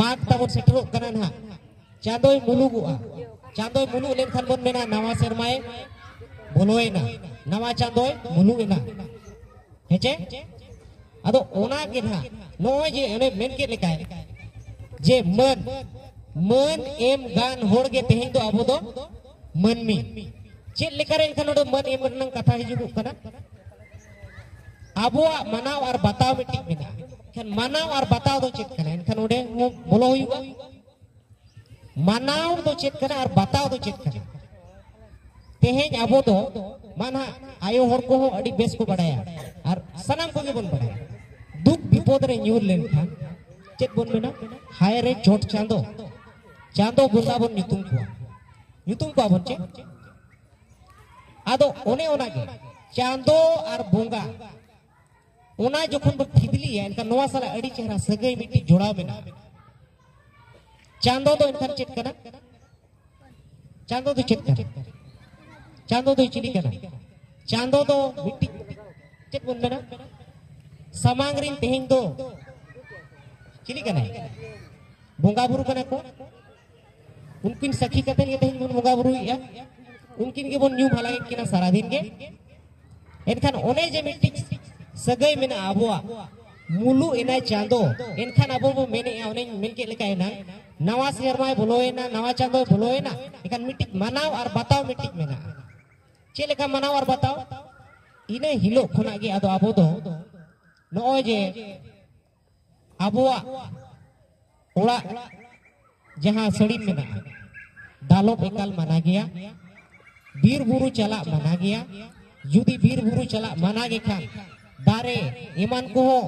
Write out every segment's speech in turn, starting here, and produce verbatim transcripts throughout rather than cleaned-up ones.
ᱢᱟᱜᱽ ᱛᱟᱵᱚᱱ ᱥᱮᱴᱮᱨᱚᱜ ᱠᱟᱱᱟ ᱱᱟᱦᱟᱜ᱾ ᱪᱟᱸᱫᱚᱭ ᱢᱩᱞᱩᱜᱚᱜᱼᱟ᱾ ᱪᱟᱸᱫᱚᱭ ᱢᱩᱞᱩᱜ ᱞᱮᱱᱠᱷᱟᱱ ᱵᱚᱱ ᱢᱮᱱᱟ ᱱᱟᱣᱟ ᱥᱮᱨᱢᱟᱭ ᱵᱚᱞᱚᱭᱮᱱᱟ, ᱱᱟᱣᱟ ᱪᱟᱸᱫᱚᱭ ᱢᱩᱞᱩᱜ ᱮᱱᱟ᱾ ᱦᱮᱸᱪᱮ? ᱟᱫᱚ ᱚᱱᱟ ᱜᱮ ᱱᱟᱦᱟᱜ ᱱᱚᱜᱼᱚᱭ ᱡᱮ ᱚᱱᱮ ᱢᱮᱱ ᱠᱮᱫ ᱞᱮᱠᱟᱭ ᱡᱮ ᱢᱟᱹᱱ, ᱢᱟᱹᱱ ᱮᱢ ᱜᱟᱱ ᱦᱚᱲ ᱜᱮ ᱛᱮᱦᱮᱧ ᱫᱚ ᱟᱵᱚ ᱫᱚ ᱢᱟᱹᱱᱢᱤ᱾ ᱪᱮᱫ ᱞᱮᱠᱟᱨᱮ ᱮᱱᱠᱷᱟᱱ ᱱᱚᱰᱮ ᱢᱟᱹᱱ ᱮᱢ ᱨᱮᱱᱟᱜ ᱠᱟᱛᱷᱟ ᱦᱤᱡᱩᱜᱚᱜ ᱠᱟᱱᱟ? ᱟᱵᱚᱣᱟᱜ ᱢᱟᱱᱟᱣ ᱟᱨ ᱵᱟᱛᱟᱣ ᱢᱤᱫᱴᱤᱡ ᱢᱮᱱᱟᱜᱼᱟ᱾ ᱮᱱᱠᱷᱟᱱ ᱢᱟᱱᱟᱣ ᱟᱨ ᱵᱟᱛᱟᱣ ᱫᱚ ᱪᱮᱫ ᱠᱟᱱᱟ? ᱮᱱᱠᱷᱟᱱ ᱚᱸᱰᱮ ᱦᱚᱸ ᱵᱚᱞᱚ ᱦᱩᱭᱩᱜᱼᱟ᱾ ᱢᱟᱱᱟᱣ ᱫᱚ ᱪᱮᱫ ᱠᱟᱱᱟ ᱟᱨ ᱵᱟᱛᱟᱣ ᱫᱚ ᱪᱮᱫ ᱠᱟᱱᱟ? ᱛᱮᱦᱮᱧ ᱟᱵᱚ ᱫᱚ ᱢᱟ ᱱᱟᱦᱟᱜ ᱟᱭᱳ ᱦᱚᱲ ᱠᱚᱦᱚᱸ ᱟᱹᱰᱤ ᱵᱮᱥ ᱠᱚ ᱵᱟᱲᱟᱭᱟ, ᱟᱨ ᱥᱟᱱᱟᱢ ᱠᱚᱜᱮ ᱵᱚᱱ ᱵᱟᱲᱟᱭᱟ᱾ ᱫᱩᱠ ᱵᱤᱯᱚᱫ ᱨᱮ ᱧᱩᱨ ᱞᱮᱱᱠᱷᱟᱱ ᱪᱮᱫ ᱵᱚᱱ ᱢᱮᱱᱟ? ᱦᱟᱭ ᱨᱮ ᱪᱚᱴ ᱪᱟᱸᱫᱚ, ᱪᱟᱸᱫᱚ ᱵᱚᱸᱜᱟ ᱵᱚᱱ ᱧᱩᱛᱩᱢ ᱠᱚᱣᱟ᱾ ᱧᱩᱛᱩᱢ ᱠᱚᱣᱟ ᱵᱚᱱ ᱪᱮᱫ? ᱟᱫᱚ ᱚᱱᱮ ᱚᱱᱟᱜᱮ ᱪᱟᱸᱫᱚ ᱟᱨ ᱵᱚᱸᱜᱟ, ᱚᱱᱟ ᱡᱚᱠᱷᱚᱱ ᱵᱚᱱ ᱯᱷᱤᱫᱽᱞᱤᱭᱟ, ᱮᱱᱠᱷᱟᱱ ᱱᱚᱣᱟ ᱥᱟᱞᱟᱜ ᱟᱹᱰᱤ ᱪᱮᱦᱨᱟ ᱥᱟᱹᱜᱟᱹᱭ ᱢᱤᱫᱴᱤᱡ ᱡᱚᱲᱟᱣ ᱢᱮᱱᱟᱜᱼᱟ᱾ ᱪᱟᱸᱫᱚ ᱫᱚ ᱮᱱᱠᱷᱟᱱ ᱪᱮᱫ ᱠᱟᱱᱟ? ᱪᱟᱸᱫᱚ ᱫᱚ ᱪᱮᱫ ᱠᱟᱱᱟ? ᱪᱟᱸᱫᱚ ᱫᱚ ᱪᱤᱞᱤ ᱠᱟᱱᱟ? ᱪᱟᱸᱫᱚ ᱫᱚ ᱢᱤᱫᱴᱤᱡ ᱪᱮᱫ ᱵᱚᱱ ᱢᱮᱱᱟ? ᱥᱟᱢᱟᱝ ᱨᱤᱱ ᱛᱮᱦᱮᱧ ᱫᱚ ᱪᱤᱞᱤ ᱠᱟᱱᱟᱭ? ᱵᱚᱸᱜᱟ ᱵᱩᱨᱩ ᱠᱟᱱᱟ ᱠᱚ᱾ ᱩᱱᱠᱤᱱ ᱥᱟᱹᱠᱷᱤ ᱠᱟᱛᱮ ᱜᱮ ᱛᱮᱦᱮᱧ ᱵᱚᱱ ᱵᱚᱸᱜᱟ ᱵᱩᱨᱩᱭᱮᱫᱼᱟ᱾ ᱩᱱᱠᱤᱱ ᱜᱮᱵᱚᱱ ᱧᱩᱢ ᱦᱟᱞᱟᱝᱮᱫ ᱠᱤᱱᱟ ᱥᱟᱨᱟᱫᱤᱱ ᱜᱮ᱾ ᱮᱱᱠᱷᱟᱱ ᱚᱱᱮ ᱡᱮ ᱢᱤᱫᱴᱤᱡ ᱥᱟᱹᱜᱟᱹᱭ ᱢᱮᱱᱟᱜᱼᱟ ᱟᱵᱚᱣᱟᱜ, ᱢᱩᱞᱩᱜ ᱮᱱᱟᱭ ᱪᱟᱸᱫᱚ, ᱮᱱᱠᱷᱟᱱ ᱟᱵᱚ ᱵᱚ ᱢᱮᱱᱮᱫᱼᱟ, ᱚᱱᱮᱧ ᱢᱮᱱ ᱠᱮᱫ ᱞᱮᱠᱟ ᱮᱱᱟᱝ, ᱱᱟᱣᱟ ᱥᱮᱨᱢᱟᱭ ᱵᱚᱞᱚᱭᱮᱱᱟ, ᱱᱟᱣᱟ ᱪᱟᱸᱫᱚᱭ ᱵᱚᱞᱚᱭᱮᱱᱟ, ᱮᱱᱠᱷᱟᱱ ᱢᱤᱫᱴᱤᱡ ᱢᱟᱱᱟᱣ ᱟᱨ ᱵᱟᱛᱟᱣ ᱢᱤᱫᱴᱤᱡ ᱢᱮᱱᱟᱜᱼᱟ᱾ ᱪᱮᱫ ᱞᱮᱠᱟ ᱢᱟᱱᱟᱣ ᱟᱨ ᱵᱟᱛᱟᱣ? ᱤᱱᱟᱹ ᱦᱤᱞᱳᱜ ᱠᱷᱚᱱᱟᱜ ᱜᱮ ᱟᱫᱚ ᱟᱵᱚ ᱫᱚ ᱱᱚᱜᱼᱚᱭ ᱡᱮ ᱟᱵᱚᱣᱟᱜ ᱚᱲᱟᱜ ᱡᱟᱦᱟᱸ ᱥᱟᱹᱲᱤᱢ ᱢᱮᱱᱟᱜᱼᱟ, ᱫᱟᱞᱚᱵ ᱮᱠᱟᱞ ᱢᱟᱱᱟ ᱜᱮᱭᱟ, ᱵᱤᱨ ᱵᱩᱨᱩ ᱪᱟᱞᱟᱜ ᱢᱟᱱᱟ ᱜᱮᱭᱟ᱾ ᱡᱩᱫᱤ ᱵᱤᱨ ᱵᱩᱨᱩ ᱪᱟᱞᱟᱜ ᱢᱟᱱᱟ ᱜᱮ ᱠᱷᱟᱱ, ᱫᱟᱨᱮ ᱮᱢᱟᱱ ᱠᱚᱦᱚᱸ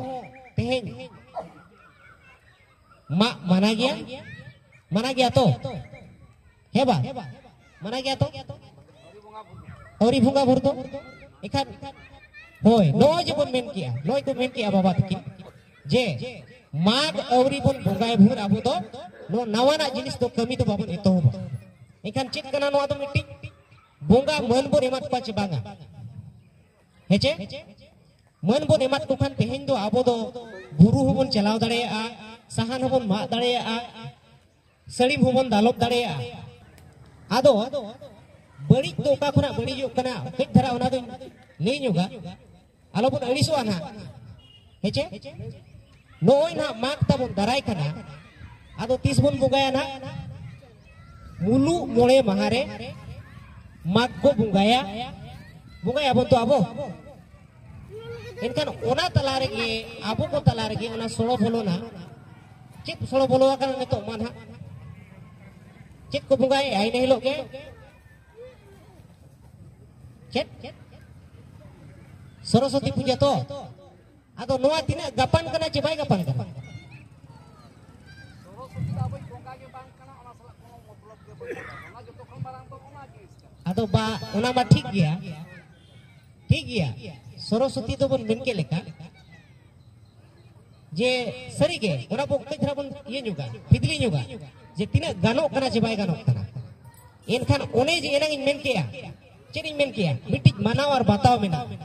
ᱛᱮᱦᱮᱧ ᱢᱟᱜ ᱢᱟᱱᱟ ᱜᱮᱭᱟ, ᱢᱟᱱᱟ ᱜᱮᱭᱟ ᱛᱚ? ᱦᱮᱸ ᱵᱟ? ᱢᱟᱱᱟ ᱜᱮᱭᱟ ᱛᱚ? ᱟᱹᱣᱨᱤ ᱵᱚᱸᱜᱟ ᱵᱩᱨᱩ ᱫᱚ᱾ ᱮᱱᱠᱷᱟᱱ, ᱦᱳᱭ, ᱱᱚᱜᱼᱚᱭ ᱡᱮᱵᱚᱱ ᱢᱮᱱ ᱠᱮᱜᱼᱟ, ᱱᱚᱜᱼᱚᱭ ᱠᱚ ᱢᱮᱱ ᱠᱮᱜᱼᱟ ᱵᱟᱵᱟ ᱛᱟᱹᱠᱤᱱ, ᱡᱮ ᱢᱟᱜᱽ ᱟᱹᱣᱨᱤ ᱵᱚᱱ ᱵᱚᱸᱜᱟᱭ ᱵᱷᱳᱨ ᱟᱵᱚ ᱫᱚ ᱱᱚᱣᱟ ᱱᱟᱣᱟᱱᱟᱜ ᱡᱤᱱᱤᱥ ᱫᱚ ᱠᱟᱹᱢᱤ ᱫᱚ ᱵᱟᱵᱚᱱ ᱮᱛᱚᱦᱚᱵᱟ᱾ ᱮᱱᱠᱷᱟᱱ ᱪᱮᱫ ᱠᱟᱱᱟ ᱱᱚᱣᱟ ᱫᱚ? ᱢᱤᱫᱴᱤᱡ ᱵᱚᱸᱜᱟ ᱢᱟᱹᱱ ᱵᱚᱱ ᱮᱢᱟᱫ ᱠᱚᱣᱟ ᱪᱮ ᱵᱟᱝᱟ? ᱦᱮᱸ ᱪᱮ? ᱢᱟᱹᱱ ᱵᱚᱱ ᱮᱢᱟᱫ ᱠᱚ ᱠᱷᱟᱱ ᱛᱮᱦᱮᱧ ᱫᱚ ᱟᱵᱚ ᱫᱚ ᱵᱩᱨᱩ ᱦᱚᱸᱵᱚᱱ ᱪᱟᱞᱟᱣ ᱫᱟᱲᱮᱭᱟᱜᱼᱟ, ᱥᱟᱦᱟᱱ ᱦᱚᱸᱵᱚᱱ ᱢᱟᱜ ᱫᱟᱲᱮᱭᱟᱜᱼᱟ, ᱥᱟᱹᱲᱤᱢ ᱦᱚᱸᱵᱚᱱ ᱫᱟᱞᱚᱵ ᱫᱟᱲᱮᱭᱟᱜᱼᱟ᱾ ᱟᱫᱚ ᱵᱟᱹᱲᱤᱡ ᱫᱚ ᱚᱠᱟ ᱠᱷᱚᱱᱟᱜ ᱵᱟᱹᱲᱤᱡᱚᱜ ᱠᱟᱱᱟ, ᱠᱟᱹᱡ ᱫᱷᱟᱨᱟ ᱚᱱᱟ ᱫᱚᱧ ᱞᱟᱹᱭ ᱧᱚᱜᱟ, ᱟᱞᱚᱵᱚᱱ ᱟᱹᱲᱤᱥᱚᱜᱼᱟ ᱱᱟᱦᱟᱜ᱾ ᱦᱮᱸᱪᱮ? ᱱᱚᱜᱼᱚᱭ ᱱᱟᱦᱟᱜ ᱢᱟᱜᱽ ᱛᱟᱵᱚᱱ ᱫᱟᱨᱟᱭ ᱠᱟᱱᱟ, ᱟᱫᱚ ᱛᱤᱥ ᱵᱚᱱ ᱵᱚᱸᱜᱟᱭᱟ ᱱᱟᱦᱟᱜ? ᱢᱩᱞᱩᱜ ᱢᱚᱬᱮ ᱢᱟᱦᱟ ᱨᱮ ᱢᱟᱜᱽ ᱠᱚ ᱵᱚᱸᱜᱟᱭᱟ, ᱵᱚᱸᱜᱟᱭᱟᱵᱚᱱ ᱛᱚ ᱟᱵᱚ᱾ ᱮᱱᱠᱷᱟᱱ ᱚᱱᱟ ᱛᱟᱞᱟ ᱨᱮᱜᱮ, ᱟᱵᱚ ᱠᱚ ᱛᱟᱞᱟ ᱨᱮᱜᱮ ᱚᱱᱟ ᱥᱚᱲᱚ ᱵᱚᱞᱚᱱᱟ᱾ ᱪᱮᱫ ᱥᱚᱲᱚ ᱵᱚᱞᱚ ᱟᱠᱟᱱᱟ ᱱᱤᱛᱚᱜ ᱢᱟ ᱱᱟᱦᱟᱜ? ᱪᱮᱫ ᱠᱚ ᱵᱚᱸᱜᱟᱭᱮᱫᱼᱟ ᱤᱱᱟᱹ ᱦᱤᱞᱳᱜ ᱜᱮ? ᱪᱮᱫ? ᱥᱚᱨᱚᱥᱚᱛᱤ ᱯᱩᱡᱟᱹ ᱛᱚ? ᱟᱫᱚ ᱱᱚᱣᱟ ᱛᱤᱱᱟᱹᱜ ᱜᱟᱯᱟᱱ ᱠᱟᱱᱟ ᱪᱮ ᱵᱟᱭ ᱜᱟᱯᱟᱱ ᱠᱟᱱᱟ? ᱟᱫᱚ ᱵᱟ, ᱚᱱᱟ ᱢᱟ ᱴᱷᱤᱠ ᱜᱮᱭᱟ, ᱴᱷᱤᱠ ᱜᱮᱭᱟ᱾ ᱥᱚᱨᱚᱥᱚᱛᱤ ᱫᱚᱵᱚᱱ ᱢᱮᱱ ᱠᱮᱫ ᱞᱮᱠᱟ, ᱡᱮ ᱥᱟᱹᱨᱤᱜᱮ ᱚᱱᱟ ᱵᱚ ᱠᱟᱹᱡ ᱫᱷᱟᱨᱟ ᱵᱚᱱ ᱤᱭᱟᱹ ᱧᱚᱜᱟ, ᱯᱷᱤᱫᱽᱞᱤ ᱧᱚᱜᱟ, ᱡᱮ ᱛᱤᱱᱟᱹᱜ ᱜᱟᱱᱚᱜ ᱠᱟᱱᱟ ᱪᱮ ᱵᱟᱭ ᱜᱟᱱᱚᱜ ᱠᱟᱱᱟ᱾ ᱮᱱᱠᱷᱟᱱ ᱚᱱᱮ ᱡᱮ ᱮᱱᱟᱝ ᱤᱧ ᱢᱮᱱ ᱠᱮᱜᱼᱟ, ᱪᱮᱫ ᱤᱧ ᱢᱮᱱ ᱠᱮᱜᱼᱟ, ᱢᱤᱫᱴᱤᱡ ᱢᱟᱱᱟᱣ ᱟᱨ ᱵᱟᱛᱟᱣ ᱢᱮᱱᱟᱜᱼᱟ᱾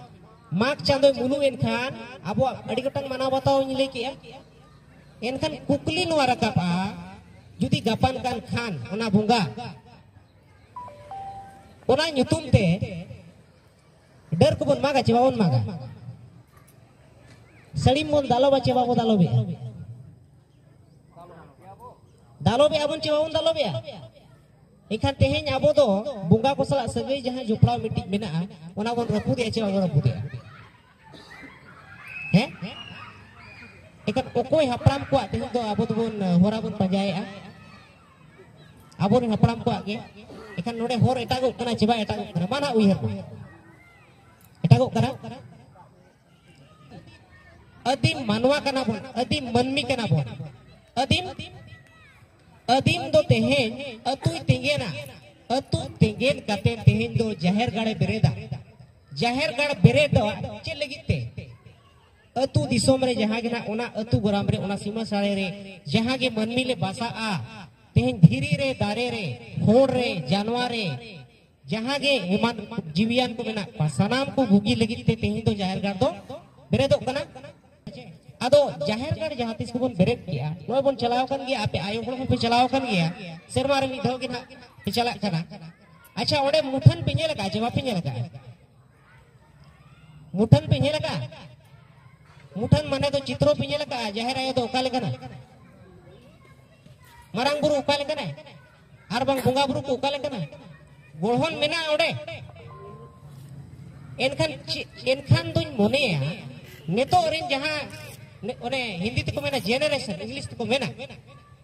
ᱢᱟᱜᱽ ᱪᱟᱸᱫᱚᱭ ᱢᱩᱞᱩᱜ ᱮᱱᱠᱷᱟᱱ ᱟᱵᱚᱣᱟᱜ ᱟᱹᱰᱤ ᱜᱚᱴᱟᱝ ᱢᱟᱱᱟᱣ ᱵᱟᱛᱟᱣ ᱤᱧ ᱞᱟᱹᱭ ᱠᱮᱜᱼᱟ᱾ ᱮᱱᱠᱷᱟᱱ ᱠᱩᱠᱞᱤ ᱱᱚᱣᱟ ᱨᱟᱠᱟᱵᱼᱟ, ᱡᱩᱫᱤ ᱜᱟᱯᱟᱱ ᱠᱟᱱ ᱠᱷᱟᱱ ᱚᱱᱟ ᱵᱚᱸᱜᱟ ᱚᱱᱟ ᱧᱩᱛᱩᱢ ᱛᱮ ᱰᱟᱹᱨ ᱠᱚᱵᱚᱱ ᱢᱟᱜᱟ ᱪᱮ ᱵᱟᱵᱚᱱ ᱢᱟᱜᱟ? ᱥᱟᱹᱲᱤᱢ ᱵᱚᱱ ᱫᱟᱞᱚᱵᱟ ᱪᱮ ᱵᱟᱵᱚ ᱫᱟᱞᱚᱵᱮᱜᱼᱟ? ᱫᱟᱞᱚᱵᱮᱜᱼᱟ ᱵᱚᱱ ᱪᱮ ᱵᱟᱵᱚᱱ ᱫᱟᱞᱚᱵᱮᱜᱼᱟ? ᱮᱱᱠᱷᱟᱱ ᱛᱮᱦᱮᱧ ᱟᱵᱚ ᱫᱚ ᱵᱚᱸᱜᱟ ᱠᱚ ᱥᱟᱞᱟᱜ ᱥᱟᱹᱜᱟᱹᱭ ᱡᱟᱦᱟᱸ ᱡᱚᱯᱲᱟᱣ ᱢᱤᱫᱴᱤᱡ ᱢᱮᱱᱟᱜᱼᱟ, ᱚᱱᱟ ᱵᱚᱱ ᱨᱟᱹᱯᱩᱫᱮᱜᱼᱟ ᱪᱮ ᱵᱟᱵᱚᱱ ᱨᱟᱹᱯᱩᱫᱮᱜᱼᱟ? ᱦᱮᱸ? ᱮᱱᱠᱷᱟᱱ ᱚᱠᱚᱭ ᱦᱟᱯᱲᱟᱢ ᱠᱚᱣᱟᱜ ᱛᱮᱦᱮᱧ ᱫᱚ ᱟᱵᱚ ᱫᱚᱵᱚᱱ, ᱦᱚᱨᱟ ᱵᱚᱱ ᱯᱟᱸᱡᱟᱭᱮᱜᱼᱟ? ᱟᱵᱚᱨᱮᱱ ᱦᱟᱯᱲᱟᱢ ᱠᱚᱣᱟᱜ ᱜᱮ᱾ ᱮᱱᱠᱷᱟᱱ ᱱᱚᱰᱮ ᱦᱚᱨ ᱮᱴᱟᱜᱚᱜ ᱠᱟᱱᱟ ᱪᱮ ᱵᱟᱭ ᱮᱴᱟᱜᱚᱜ ᱠᱟᱱᱟ? ᱢᱟ ᱱᱟᱦᱟᱜ ᱩᱭᱦᱟᱹᱨ ᱢᱮ᱾ ᱮᱴᱟᱜᱚᱜ ᱠᱟᱱᱟ? ᱟᱹᱫᱤᱢ ᱢᱟᱱᱣᱟ ᱠᱟᱱᱟ ᱵᱚᱱ, ᱟᱹᱫᱤᱢ ᱢᱟᱹᱱᱢᱤ ᱠᱟᱱᱟ ᱵᱚᱱ᱾ ᱟᱹᱫᱤᱢ, ᱟᱹᱫᱤᱢ ᱫᱚ ᱛᱮᱦᱮᱧ ᱟᱹᱛᱩᱭ ᱛᱤᱸᱜᱮᱱᱟ᱾ ᱟᱹᱛᱩ ᱛᱤᱸᱜᱮᱱ ᱠᱟᱛᱮ ᱛᱮᱦᱮᱧ ᱫᱚ ᱡᱟᱦᱮᱨ ᱜᱟᱲᱮ ᱵᱮᱨᱮᱫᱟ᱾ ᱡᱟᱦᱮᱨ ᱜᱟᱲ ᱵᱮᱨᱮᱫ ᱫᱚ ᱪᱮᱫ ᱞᱟᱹᱜᱤᱫ ᱛᱮ? ᱟᱹᱛᱩ ᱫᱤᱥᱚᱢ ᱨᱮ ᱡᱟᱦᱟᱸ ᱜᱮ ᱱᱟᱜ, ᱚᱱᱟ ᱟᱹᱛᱩ ᱜᱚᱨᱟᱢ ᱨᱮ, ᱚᱱᱟ ᱥᱤᱢᱟᱹ ᱥᱟᱲᱮ ᱨᱮ ᱡᱟᱦᱟᱸ ᱜᱮ ᱢᱟᱹᱱᱢᱤ ᱞᱮ ᱵᱟᱥᱟᱜᱼᱟ, ᱛᱮᱦᱮᱧ ᱫᱷᱤᱨᱤ ᱨᱮ, ᱫᱟᱨᱮ ᱨᱮ, ᱦᱚᱲ ᱨᱮ, ᱡᱟᱱᱣᱟᱨ ᱨᱮ, ᱡᱟᱦᱟᱸ ᱜᱮ ᱮᱢᱟᱱ ᱡᱤᱣᱤᱭᱟᱱ ᱠᱚ ᱢᱮᱱᱟᱜ ᱠᱚᱣᱟ, ᱥᱟᱱᱟᱢ ᱠᱚ ᱵᱩᱜᱤ ᱞᱟᱹᱜᱤᱫ ᱛᱮ ᱛᱮᱦᱮᱧ ᱫᱚ ᱡᱟᱦᱮᱨ ᱜᱟᱲ ᱫᱚ ᱵᱮᱨᱮᱫᱚᱜ ᱠᱟᱱᱟ᱾ ᱟᱫᱚ ᱡᱟᱦᱮᱨ ᱜᱟᱲ ᱡᱟᱦᱟᱸ ᱛᱤᱥ ᱜᱮᱵᱚᱱ ᱵᱮᱨᱮᱫ ᱠᱮᱜᱼᱟ, ᱱᱚᱜᱼᱚᱭ ᱵᱚᱱ ᱪᱟᱞᱟᱣ ᱟᱠᱟᱱ ᱜᱮᱭᱟ, ᱟᱯᱮ ᱟᱭᱳ ᱦᱚᱲ ᱦᱚᱸᱯᱮ ᱪᱟᱞᱟᱣ ᱟᱠᱟᱱ ᱜᱮᱭᱟ, ᱥᱮᱨᱢᱟ ᱨᱮ ᱢᱤᱫ ᱫᱷᱟᱣ ᱜᱮ ᱱᱟᱦᱟᱜ ᱯᱮ ᱪᱟᱞᱟᱜ ᱠᱟᱱᱟ᱾ ᱟᱪᱪᱷᱟ, ᱚᱸᱰᱮ ᱢᱩᱴᱷᱟᱹᱱ ᱯᱮ ᱧᱮᱞ ᱟᱠᱟᱫᱼᱟ ᱪᱮ ᱵᱟᱯᱮ ᱧᱮᱞ ᱟᱠᱟᱫᱼᱟ? ᱢᱩᱴᱷᱟᱹᱱ ᱯᱮ ᱧᱮᱞ ᱟᱠᱟᱫᱼᱟ? ᱢᱩᱴᱷᱟᱹᱱ ᱢᱟᱱᱮ ᱫᱚ ᱪᱤᱛᱨᱚ ᱯᱮ ᱧᱮᱞ ᱟᱠᱟᱫᱼᱟ? ᱡᱟᱦᱮᱨ ᱟᱭᱳ ᱫᱚ ᱚᱠᱟ ᱞᱮᱠᱟᱱᱟ? ᱢᱟᱨᱟᱝ ᱵᱩᱨᱩ ᱚᱠᱟ ᱞᱮᱠᱟᱱᱟᱭ? ᱟᱨ ᱵᱟᱝ ᱵᱚᱸᱜᱟ ᱵᱩᱨᱩ ᱠᱚ ᱚᱠᱟ ᱞᱮᱠᱟᱱᱟ? ᱜᱚᱲᱦᱚᱱ ᱢᱮᱱᱟᱜᱼᱟ ᱚᱸᱰᱮ᱾ ᱮᱱᱠᱷᱟᱱ ᱪᱮ-, ᱮᱱᱠᱷᱟᱱ ᱫᱩᱧ ᱢᱚᱱᱮᱭᱟ, ᱱᱤᱛᱚᱜ ᱨᱮᱱ ᱡᱟᱦᱟᱸ ᱱᱮ-, ᱚᱱᱮ ᱦᱤᱱᱫᱤ ᱛᱮᱠᱚ ᱢᱮᱱᱟ generation, English ᱛᱮᱠᱚ ᱢᱮᱱᱟ,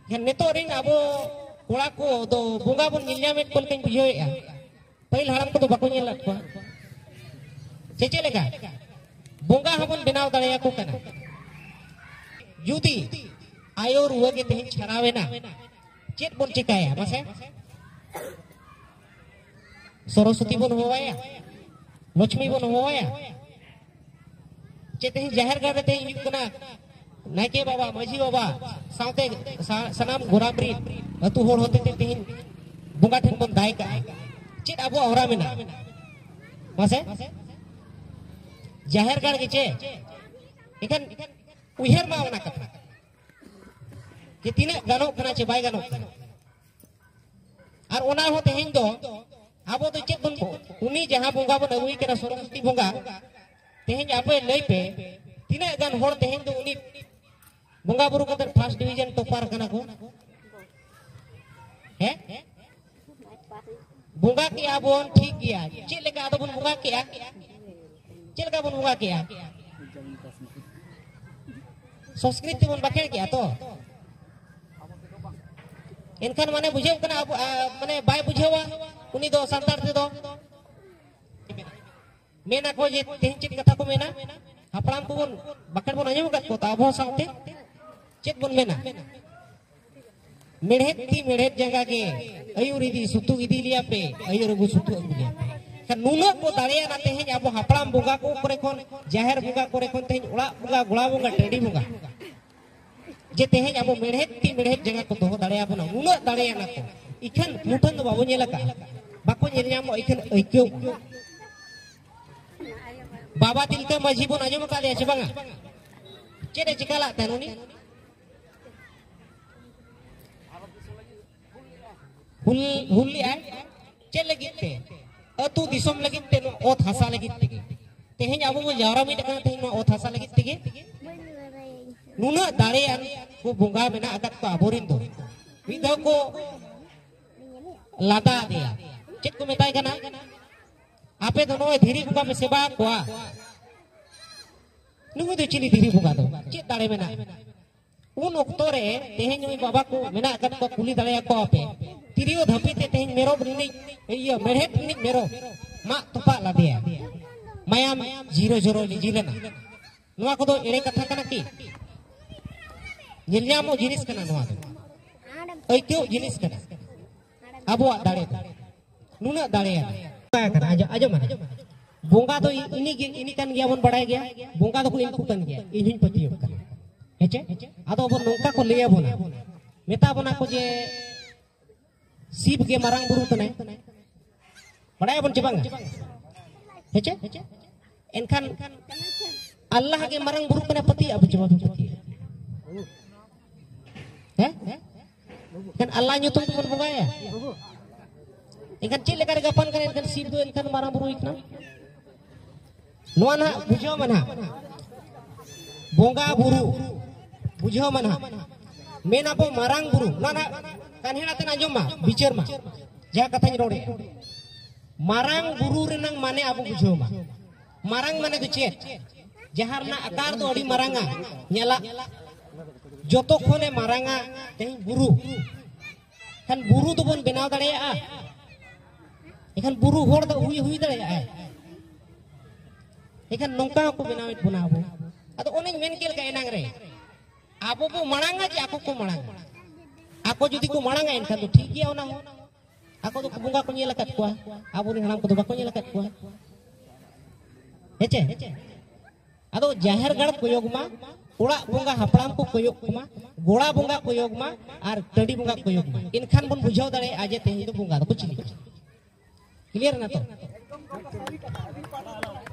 ᱮᱱᱠᱷᱟᱱ ᱱᱤᱛᱚᱜ ᱨᱮᱱ ᱟᱵᱚ ᱠᱚᱲᱟ ᱠᱚ ᱫᱚ ᱵᱚᱸᱜᱟ ᱵᱚᱱ ᱧᱮᱞ ᱧᱟᱢᱮᱫ ᱠᱚ ᱞᱮᱠᱟᱧ ᱵᱩᱡᱷᱟᱹᱣᱮᱫᱼᱟ᱾ ᱯᱟᱹᱦᱤᱞ ᱦᱟᱲᱟᱢ ᱠᱚᱫᱚ ᱵᱟᱠᱚ ᱧᱮᱞ ᱞᱮᱫ ᱠᱚᱣᱟ᱾ ᱪᱮ ᱪᱮᱫ ᱞᱮᱠᱟ? ᱵᱚᱸᱜᱟ ᱦᱚᱸᱵᱚᱱ ᱵᱮᱱᱟᱣ ᱫᱟᱲᱮᱭᱟᱠᱚ ᱠᱟᱱᱟ᱾ ᱡᱩᱫᱤ ᱟᱭᱳ ᱨᱩᱣᱟᱹ ᱜᱮ ᱛᱮᱦᱮᱧ ᱪᱷᱟᱨᱟᱣ ᱮᱱᱟ, ᱪᱮᱫ ᱵᱚᱱ ᱪᱮᱠᱟᱭᱟ ᱢᱟᱥᱮ? ᱥᱚᱨᱚᱥᱚᱛᱤ ᱵᱚᱱ ᱦᱚᱦᱚᱣᱟᱭᱟ, ᱞᱚᱠᱷᱢᱤ ᱵᱚᱱ ᱦᱚᱦᱚᱣᱟᱭᱟ᱾ ᱪᱮᱫ ᱛᱮᱦᱮᱧ ᱡᱟᱦᱮᱨ ᱜᱟᱲ ᱨᱮ ᱛᱮᱦᱮᱧ ᱦᱩᱭᱩᱜ ᱠᱟᱱᱟ, ᱱᱟᱭᱠᱮ ᱵᱟᱵᱟ, ᱢᱟᱹᱡᱷᱤ ᱵᱟᱵᱟ ᱥᱟᱶᱛᱮ ᱥᱟ-, ᱥᱟᱱᱟᱢ ᱜᱚᱨᱟᱢ ᱨᱤᱱ ᱟᱹᱛᱩ ᱦᱚᱲ ᱦᱚᱛᱮ ᱛᱮ ᱛᱮᱦᱮᱧ ᱵᱚᱸᱜᱟ ᱴᱷᱮᱱ ᱵᱚᱱ ᱫᱟᱭ ᱠᱟᱜᱼᱟ᱾ ᱪᱮᱫ ᱟᱵᱚᱣᱟᱜ ᱦᱚᱨᱟ ᱢᱮᱱᱟᱜᱼᱟ ᱢᱟᱥᱮ? ᱡᱟᱦᱮᱨ ᱜᱟᱲ ᱜᱮ ᱪᱮ? ᱮᱱᱠᱷᱟᱱ ᱩᱭᱦᱟᱹᱨ ᱢᱟ ᱚᱱᱟ ᱠᱟᱛᱷᱟ ᱡᱮ ᱛᱤᱱᱟᱹᱜ ᱜᱟᱱᱚᱜ ᱠᱟᱱᱟ ᱪᱮ ᱵᱟᱭ ᱜᱟᱱᱚᱜ ᱠᱟᱱᱟ᱾ ᱟᱨ ᱚᱱᱟ ᱦᱚᱸ ᱛᱮᱦᱮᱧ ᱫᱚ ᱟᱵᱚ ᱫᱚ ᱪᱮᱫ ᱵᱚᱱ, ᱩᱱᱤ ᱡᱟᱦᱟᱸ ᱵᱚᱸᱜᱟ ᱵᱚᱱ ᱟᱹᱜᱩᱭ ᱠᱟᱱᱟ, ᱥᱚᱨᱚᱥᱚᱛᱤ ᱵᱚᱸᱜᱟ, ᱛᱮᱦᱮᱧ ᱟᱯᱮ ᱞᱟᱹᱭ ᱯᱮ, ᱛᱤᱱᱟᱹᱜ ᱜᱟᱱ ᱦᱚᱲ ᱛᱮᱦᱮᱧ ᱫᱚ ᱩᱱᱤ ᱵᱚᱸᱜᱟ ᱵᱩᱨᱩ ᱠᱟᱛᱮ first division topper ᱠᱟᱱᱟ ᱠᱚ? ᱦᱮᱸ? ᱵᱚᱸᱜᱟ ᱠᱮᱜᱼᱟ ᱵᱚᱱ, ᱴᱷᱤᱠ ᱜᱮᱭᱟ᱾ ᱪᱮᱫ ᱞᱮᱠᱟ ᱟᱫᱚ ᱵᱚᱱ ᱵᱚᱸᱜᱟ ᱠᱮᱜᱼᱟ? ᱪᱮᱫ ᱞᱮᱠᱟ ᱵᱚᱱ ᱵᱚᱸᱜᱟ ᱠᱮᱜᱼᱟ? ᱥᱚᱝᱥᱠᱨᱤᱛ ᱛᱮᱵᱚᱱ ᱵᱟᱠᱷᱮᱲ ᱠᱮᱜᱼᱟ ᱛᱚ? ᱮᱱᱠᱷᱟᱱ ᱢᱟᱱᱮ ᱵᱩᱡᱷᱟᱹᱜ ᱠᱟᱱᱟ ᱟᱵᱚ, ᱟ, ᱢᱟᱱᱮ ᱵᱟᱭ ᱵᱩᱡᱷᱟᱹᱣᱟ ᱩᱱᱤ ᱫᱚ ᱥᱟᱱᱛᱟᱲ ᱛᱮᱫᱚ᱾ ᱢᱮᱱᱟ ᱠᱚ ᱡᱮ ᱛᱮᱦᱮᱧ ᱪᱮᱫ ᱠᱟᱛᱷᱟ ᱠᱚ ᱢᱮᱱᱟ? ᱦᱟᱯᱲᱟᱢ ᱠᱚᱵᱚᱱ ᱵᱟᱠᱷᱮᱲ ᱵᱚᱱ ᱟᱸᱡᱚᱢ ᱟᱠᱟᱫ ᱠᱚᱣᱟ ᱛᱚ ᱟᱵᱚ ᱥᱟᱶᱛᱮ? ᱪᱮᱫ ᱵᱚᱱ ᱢᱮᱱᱟ? ᱢᱮᱲᱦᱮᱫ ᱛᱤ ᱢᱮᱲᱦᱮᱫ ᱡᱟᱸᱜᱟ ᱜᱮ ᱟᱹᱭᱩᱨ ᱤᱫᱤ ᱥᱩᱛᱩ ᱤᱫᱤ ᱞᱮᱭᱟ ᱯᱮ, ᱟᱹᱭᱩᱨ ᱟᱹᱜᱩ ᱥᱩᱛᱩ ᱟᱹᱜᱩ ᱞᱮᱭᱟ ᱯᱮ᱾ ᱠᱷᱟᱱ ᱱᱩᱱᱟᱹᱜ ᱠᱚ ᱫᱟᱲᱮᱭᱟᱱᱟ ᱛᱮᱦᱮᱧ ᱟᱵᱚ ᱦᱟᱯᱲᱟᱢ ᱵᱚᱸᱜᱟ ᱠᱚ ᱠᱚᱨᱮ ᱠᱷᱚᱱ, ᱡᱟᱦᱮᱨ ᱵᱚᱸᱜᱟ ᱠᱚᱨᱮ ᱠᱷᱚᱱ ᱛᱮᱦᱮᱧ ᱚᱲᱟᱜ ᱵᱚᱸᱜᱟ, ᱜᱚᱲᱟ ᱵᱚᱸᱜᱟ, ᱴᱟᱺᱰᱤ ᱵᱚᱸᱜᱟ, ᱡᱮ ᱛᱮᱦᱮᱧ ᱟᱵᱚ ᱢᱮᱲᱦᱮᱫ ᱛᱤ ᱢᱮᱲᱦᱮᱫ ᱡᱟᱸᱜᱟ ᱠᱚ ᱫᱚᱦᱚ ᱫᱟᱲᱮᱭᱟᱵᱚᱱᱟ, ᱱᱩᱱᱟᱹᱜ ᱫᱟᱲᱮᱭᱟᱱᱟ ᱠᱚ᱾ ᱤᱠᱷᱟᱹᱱ ᱢᱩᱴᱷᱟᱹᱱ ᱫᱚ ᱵᱟᱵᱚ ᱧᱮᱞ ᱟᱠᱟᱫᱼᱟ, ᱵᱟᱠᱚ ᱧᱮᱞ ᱧᱟᱢᱚᱜᱼᱟ, ᱤᱠᱷᱟᱹᱱ ᱟᱹᱭᱠᱟᱹᱣ᱾ ᱵᱟᱵᱟ ᱛᱤᱞᱠᱟᱹ ᱢᱟᱹᱡᱷᱤ ᱵᱚᱱ ᱟᱸᱡᱚᱢ ᱟᱠᱟᱫᱮᱭᱟ ᱪᱮ ᱵᱟᱝᱟ? ᱪᱮᱫ ᱮ ᱪᱤᱠᱟ ᱞᱟᱜ ᱛᱟᱦᱮᱱ ᱩᱱᱤ? ᱦᱩᱞ, ᱦᱩᱞ ᱞᱮᱜᱼᱟᱭ᱾ ᱪᱮᱫ ᱞᱟᱹᱜᱤᱫ ᱛᱮ? ᱟᱹᱛᱩ ᱫᱤᱥᱚᱢ ᱞᱟᱹᱜᱤᱫ ᱛᱮ, ᱱᱚᱣᱟ ᱚᱛ ᱦᱟᱥᱟ ᱞᱟᱹᱜᱤᱫ ᱛᱮᱜᱮ᱾ ᱛᱮᱦᱮᱧ ᱟᱵᱚ ᱵᱚᱱ ᱡᱟᱣᱨᱟ ᱢᱤᱫ ᱟᱠᱟᱱᱟ, ᱛᱮᱦᱮᱧ ᱱᱚᱣᱟ ᱚᱛ ᱦᱟᱥᱟ ᱞᱟᱹᱜᱤᱫ ᱛᱮᱜᱮ᱾ ᱱᱩᱱᱟᱹᱜ ᱫᱟᱲᱮᱭᱟᱱ ᱠᱚ ᱵᱚᱸᱜᱟ ᱢᱮᱱᱟᱜ ᱟᱠᱟᱫ ᱠᱚᱣᱟ ᱟᱵᱚᱨᱮᱱ ᱫᱚ᱾ ᱢᱤᱫ ᱫᱷᱟᱣ ᱠᱚ ᱞᱟᱸᱫᱟ ᱟᱫᱮᱭᱟ᱾ ᱪᱮᱫ ᱠᱚ ᱢᱮᱛᱟᱭ ᱠᱟᱱᱟ? ᱟᱯᱮ ᱫᱚ ᱱᱚᱜᱼᱚᱭ ᱫᱷᱤᱨᱤ ᱵᱚᱸᱜᱟ ᱯᱮ ᱥᱮᱵᱟ ᱠᱚᱣᱟ᱾ ᱱᱩᱭ ᱫᱚ ᱪᱤᱞᱤ ᱫᱷᱤᱨᱤ ᱵᱚᱸᱜᱟ ᱫᱚ? ᱪᱮᱫ ᱫᱟᱲᱮ ᱢᱮᱱᱟᱜᱼᱟ? ᱩᱱ ᱚᱠᱛᱚ ᱨᱮ ᱛᱮᱦᱮᱧ ᱩᱱᱤ ᱵᱟᱵᱟ ᱠᱚ ᱢᱮᱱᱟᱜ ᱟᱠᱟᱫ ᱠᱚᱣᱟ, ᱠᱩᱞᱤ ᱫᱟᱲᱮᱭᱟᱠᱚᱣᱟ ᱯᱮ᱾ ᱛᱤᱨᱭᱳ ᱫᱷᱟᱹᱯᱤ ᱛᱮ ᱛᱮᱦᱮᱧ ᱢᱮᱨᱚᱢ ᱨᱤᱱᱤᱡ, ᱤᱭᱟᱹ, ᱢᱮᱲᱦᱮᱫ ᱨᱤᱱᱤᱡ ᱢᱮᱨᱚᱢ ᱢᱟᱜ ᱛᱚᱯᱟᱜ ᱞᱟᱫᱮᱭᱟ, ᱢᱟᱭᱟᱢ ᱡᱤᱨᱚ ᱡᱚᱨᱚ ᱞᱤᱸᱡᱤ ᱞᱮᱱᱟ᱾ ᱱᱚᱣᱟ ᱠᱚᱫᱚ ᱮᱲᱮ ᱠᱟᱛᱷᱟ ᱠᱟᱱᱟ ᱠᱤ? ᱧᱮᱞ ᱧᱟᱢᱚᱜ ᱡᱤᱱᱤᱥ ᱠᱟᱱᱟ ᱱᱚᱣᱟ ᱫᱚ, ᱟᱹᱭᱠᱟᱹᱣ ᱡᱤᱱᱤᱥ ᱠᱟᱱᱟ᱾ ᱟᱵᱚᱣᱟᱜ ᱫᱟᱲᱮ ᱫᱚ ᱱᱩᱱᱟᱹᱜ ᱫᱟᱲᱮᱭᱟᱱᱟ᱾ ᱟᱸᱡᱚᱢ, ᱟᱸᱡᱚᱢ ᱢᱮ᱾ ᱵᱚᱸᱜᱟ ᱫᱚ ᱤ-, ᱤᱱᱤ ᱜᱮ, ᱤᱱᱤ ᱠᱟᱱ ᱜᱮᱭᱟ ᱵᱚᱱ, ᱵᱟᱲᱟᱭ ᱜᱮᱭᱟ᱾ ᱵᱚᱸᱜᱟ ᱫᱚᱠᱚ ᱤᱱᱠᱩ ᱠᱟᱱ ᱜᱮᱭᱟ, ᱤᱧ ᱦᱚᱸᱧ ᱯᱟᱹᱛᱭᱟᱹᱣ ᱠᱟᱱᱟ᱾ ᱦᱮᱸᱪᱮ? ᱟᱫᱚ ᱟᱵᱚ ᱱᱚᱝᱠᱟ ᱠᱚ ᱞᱟᱹᱭ ᱟᱵᱚᱱᱟ, ᱢᱮᱛᱟ ᱵᱚᱱᱟ ᱠᱚ ᱡᱮ ᱥᱤᱵ ᱜᱮ ᱢᱟᱨᱟᱝ ᱵᱩᱨᱩ ᱠᱟᱱᱟᱭ᱾ ᱵᱟᱲᱟᱭᱟᱵᱚᱱ ᱪᱮ ᱵᱟᱝᱟ? ᱦᱮᱸᱪᱮ? ᱮᱱᱠᱷᱟᱱ ᱟᱞᱞᱟᱦ ᱜᱮ ᱢᱟᱨᱟᱝ ᱵᱩᱨᱩ ᱠᱟᱱᱟᱭ, ᱯᱟᱹᱛᱭᱟᱹᱜ ᱟᱵᱚ ᱪᱮ ᱵᱟᱵᱚᱱ ᱯᱟᱹᱛᱭᱟᱹᱜᱼᱟ? ᱦᱮᱸ? ᱮᱱᱠᱷᱟᱱ ᱟᱞᱞᱟᱦ ᱧᱩᱛᱩᱢ ᱛᱮᱵᱚᱱ ᱵᱚᱸᱜᱟᱭᱟ᱾ ᱮᱱᱠᱷᱟᱱ ᱪᱮᱫ ᱞᱮᱠᱟᱨᱮ ᱜᱟᱯᱟᱱ ᱠᱟᱱᱟ? ᱮᱱᱠᱷᱟᱱ ᱥᱤᱵ ᱫᱚ ᱮᱱᱠᱷᱟᱱ ᱢᱟᱨᱟᱝ ᱵᱩᱨᱩ ᱦᱩᱭ ᱠᱟᱱᱟ᱾ ᱱᱚᱣᱟ ᱱᱟᱦᱟᱜ ᱵᱩᱡᱷᱟᱹᱣ ᱢᱮ ᱱᱟᱦᱟᱜ, ᱵᱚᱸᱜᱟ ᱵᱩᱨᱩ ᱵᱩᱡᱷᱟᱹᱣ ᱢᱮ ᱱᱟᱦᱟᱜ, ᱢᱮᱱ ᱟᱵᱚ ᱢᱟᱨᱟᱝ ᱵᱩᱨᱩ, ᱱᱚᱣᱟ ᱱᱟᱦᱟᱜ ᱠᱟᱱᱦᱮᱲ ᱟᱛᱮ ᱟᱸᱡᱚᱢ ᱢᱟ, ᱵᱤᱪᱟᱹᱨ ᱢᱟ, ᱡᱟᱦᱟᱸ ᱠᱟᱛᱷᱟᱧ ᱨᱚᱲᱮᱫᱼᱟ᱾ ᱢᱟᱨᱟᱝ ᱵᱩᱨᱩ ᱨᱮᱱᱟᱝ ᱢᱟᱱᱮ ᱟᱵᱚ ᱵᱩᱡᱷᱟᱹᱣ ᱢᱟ᱾ ᱢᱟᱨᱟᱝ ᱢᱟᱱᱮ ᱫᱚ ᱪᱮᱫ? ᱡᱟᱦᱟᱸ ᱨᱮᱱᱟᱜ ᱟᱠᱟᱨ ᱫᱚ ᱟᱹᱰᱤ ᱢᱟᱨᱟᱝᱟ, ᱧᱮᱞᱟᱜ, ᱡᱚᱛᱚ ᱠᱷᱚᱱᱮ ᱢᱟᱨᱟᱝᱟ ᱛᱮᱦᱮᱧ ᱵᱩᱨᱩ᱾ ᱮᱱᱠᱷᱟᱱ ᱵᱩᱨᱩ ᱫᱚᱵᱚᱱ ᱵᱮᱱᱟᱣ ᱫᱟᱲᱮᱭᱟᱜᱼᱟ? ᱮᱱᱠᱷᱟᱱ ᱵᱩᱨᱩ ᱦᱚᱲ ᱫᱚ ᱦᱩᱭ, ᱦᱩᱭ ᱫᱟᱲᱮᱭᱟᱜᱼᱟᱭ? ᱮᱱᱠᱷᱟᱱ ᱱᱚᱝᱠᱟ ᱦᱚᱸᱠᱚ ᱵᱮᱱᱟᱣᱮᱫ ᱵᱚᱱᱟ ᱟᱵᱚ᱾ ᱟᱫᱚ ᱚᱱᱮᱧ ᱢᱮᱱ ᱠᱮᱫ ᱞᱮᱠᱟ ᱮᱱᱟᱝ ᱨᱮ, ᱟᱵᱚ ᱵᱚ ᱢᱟᱲᱟᱝᱟ ᱪᱮ ᱟᱠᱚ ᱠᱚ ᱢᱟᱲᱟᱝᱟ? ᱟᱠᱚ ᱡᱩᱫᱤ ᱠᱚ ᱢᱟᱲᱟᱝᱟ, ᱮᱱᱠᱷᱟᱱ ᱫᱚ ᱴᱷᱤᱠ ᱜᱮᱭᱟ᱾ ᱚᱱᱟ ᱦᱚᱸ ᱟᱠᱚ ᱫᱚ ᱵᱚᱸᱜᱟ ᱠᱚ ᱧᱮᱞ ᱟᱠᱟᱫ ᱠᱚᱣᱟ, ᱟᱵᱚᱨᱮᱱ ᱦᱟᱲᱟᱢ ᱠᱚᱫᱚ ᱵᱟᱠᱚ ᱧᱮᱞ ᱟᱠᱟᱫ ᱠᱚᱣᱟ᱾ ᱦᱮᱸᱪᱮ? ᱟᱫᱚ ᱡᱟᱦᱮᱨ ᱜᱟᱲ ᱠᱚᱭᱚᱜ ᱢᱟ, ᱚᱲᱟᱜ ᱵᱚᱸᱜᱟ ᱦᱟᱯᱲᱟᱢ ᱠᱚ ᱠᱚᱭᱚᱜ ᱠᱚᱢᱟ, ᱜᱚᱲᱟ ᱵᱚᱸᱜᱟ ᱠᱚᱭᱚᱜ ᱢᱟ, ᱟᱨ ᱴᱟᱺᱰᱤ ᱵᱚᱸᱜᱟ ᱠᱚᱭᱚᱜ ᱢᱟ, ᱮᱱᱠᱷᱟᱱ ᱵᱚᱱ ᱵᱩᱡᱷᱟᱹᱣ ᱫᱟᱲᱮᱭᱟᱜᱼᱟ ᱡᱮ ᱛᱮᱦᱮᱧ ᱫᱚ ᱵᱚᱸᱜᱟ ᱫᱚᱠᱚ ᱪᱤᱞᱤ ᱠᱟᱱᱟ᱾ ᱠᱞᱤᱭᱟᱨ ᱮᱱᱟ ᱛᱚ?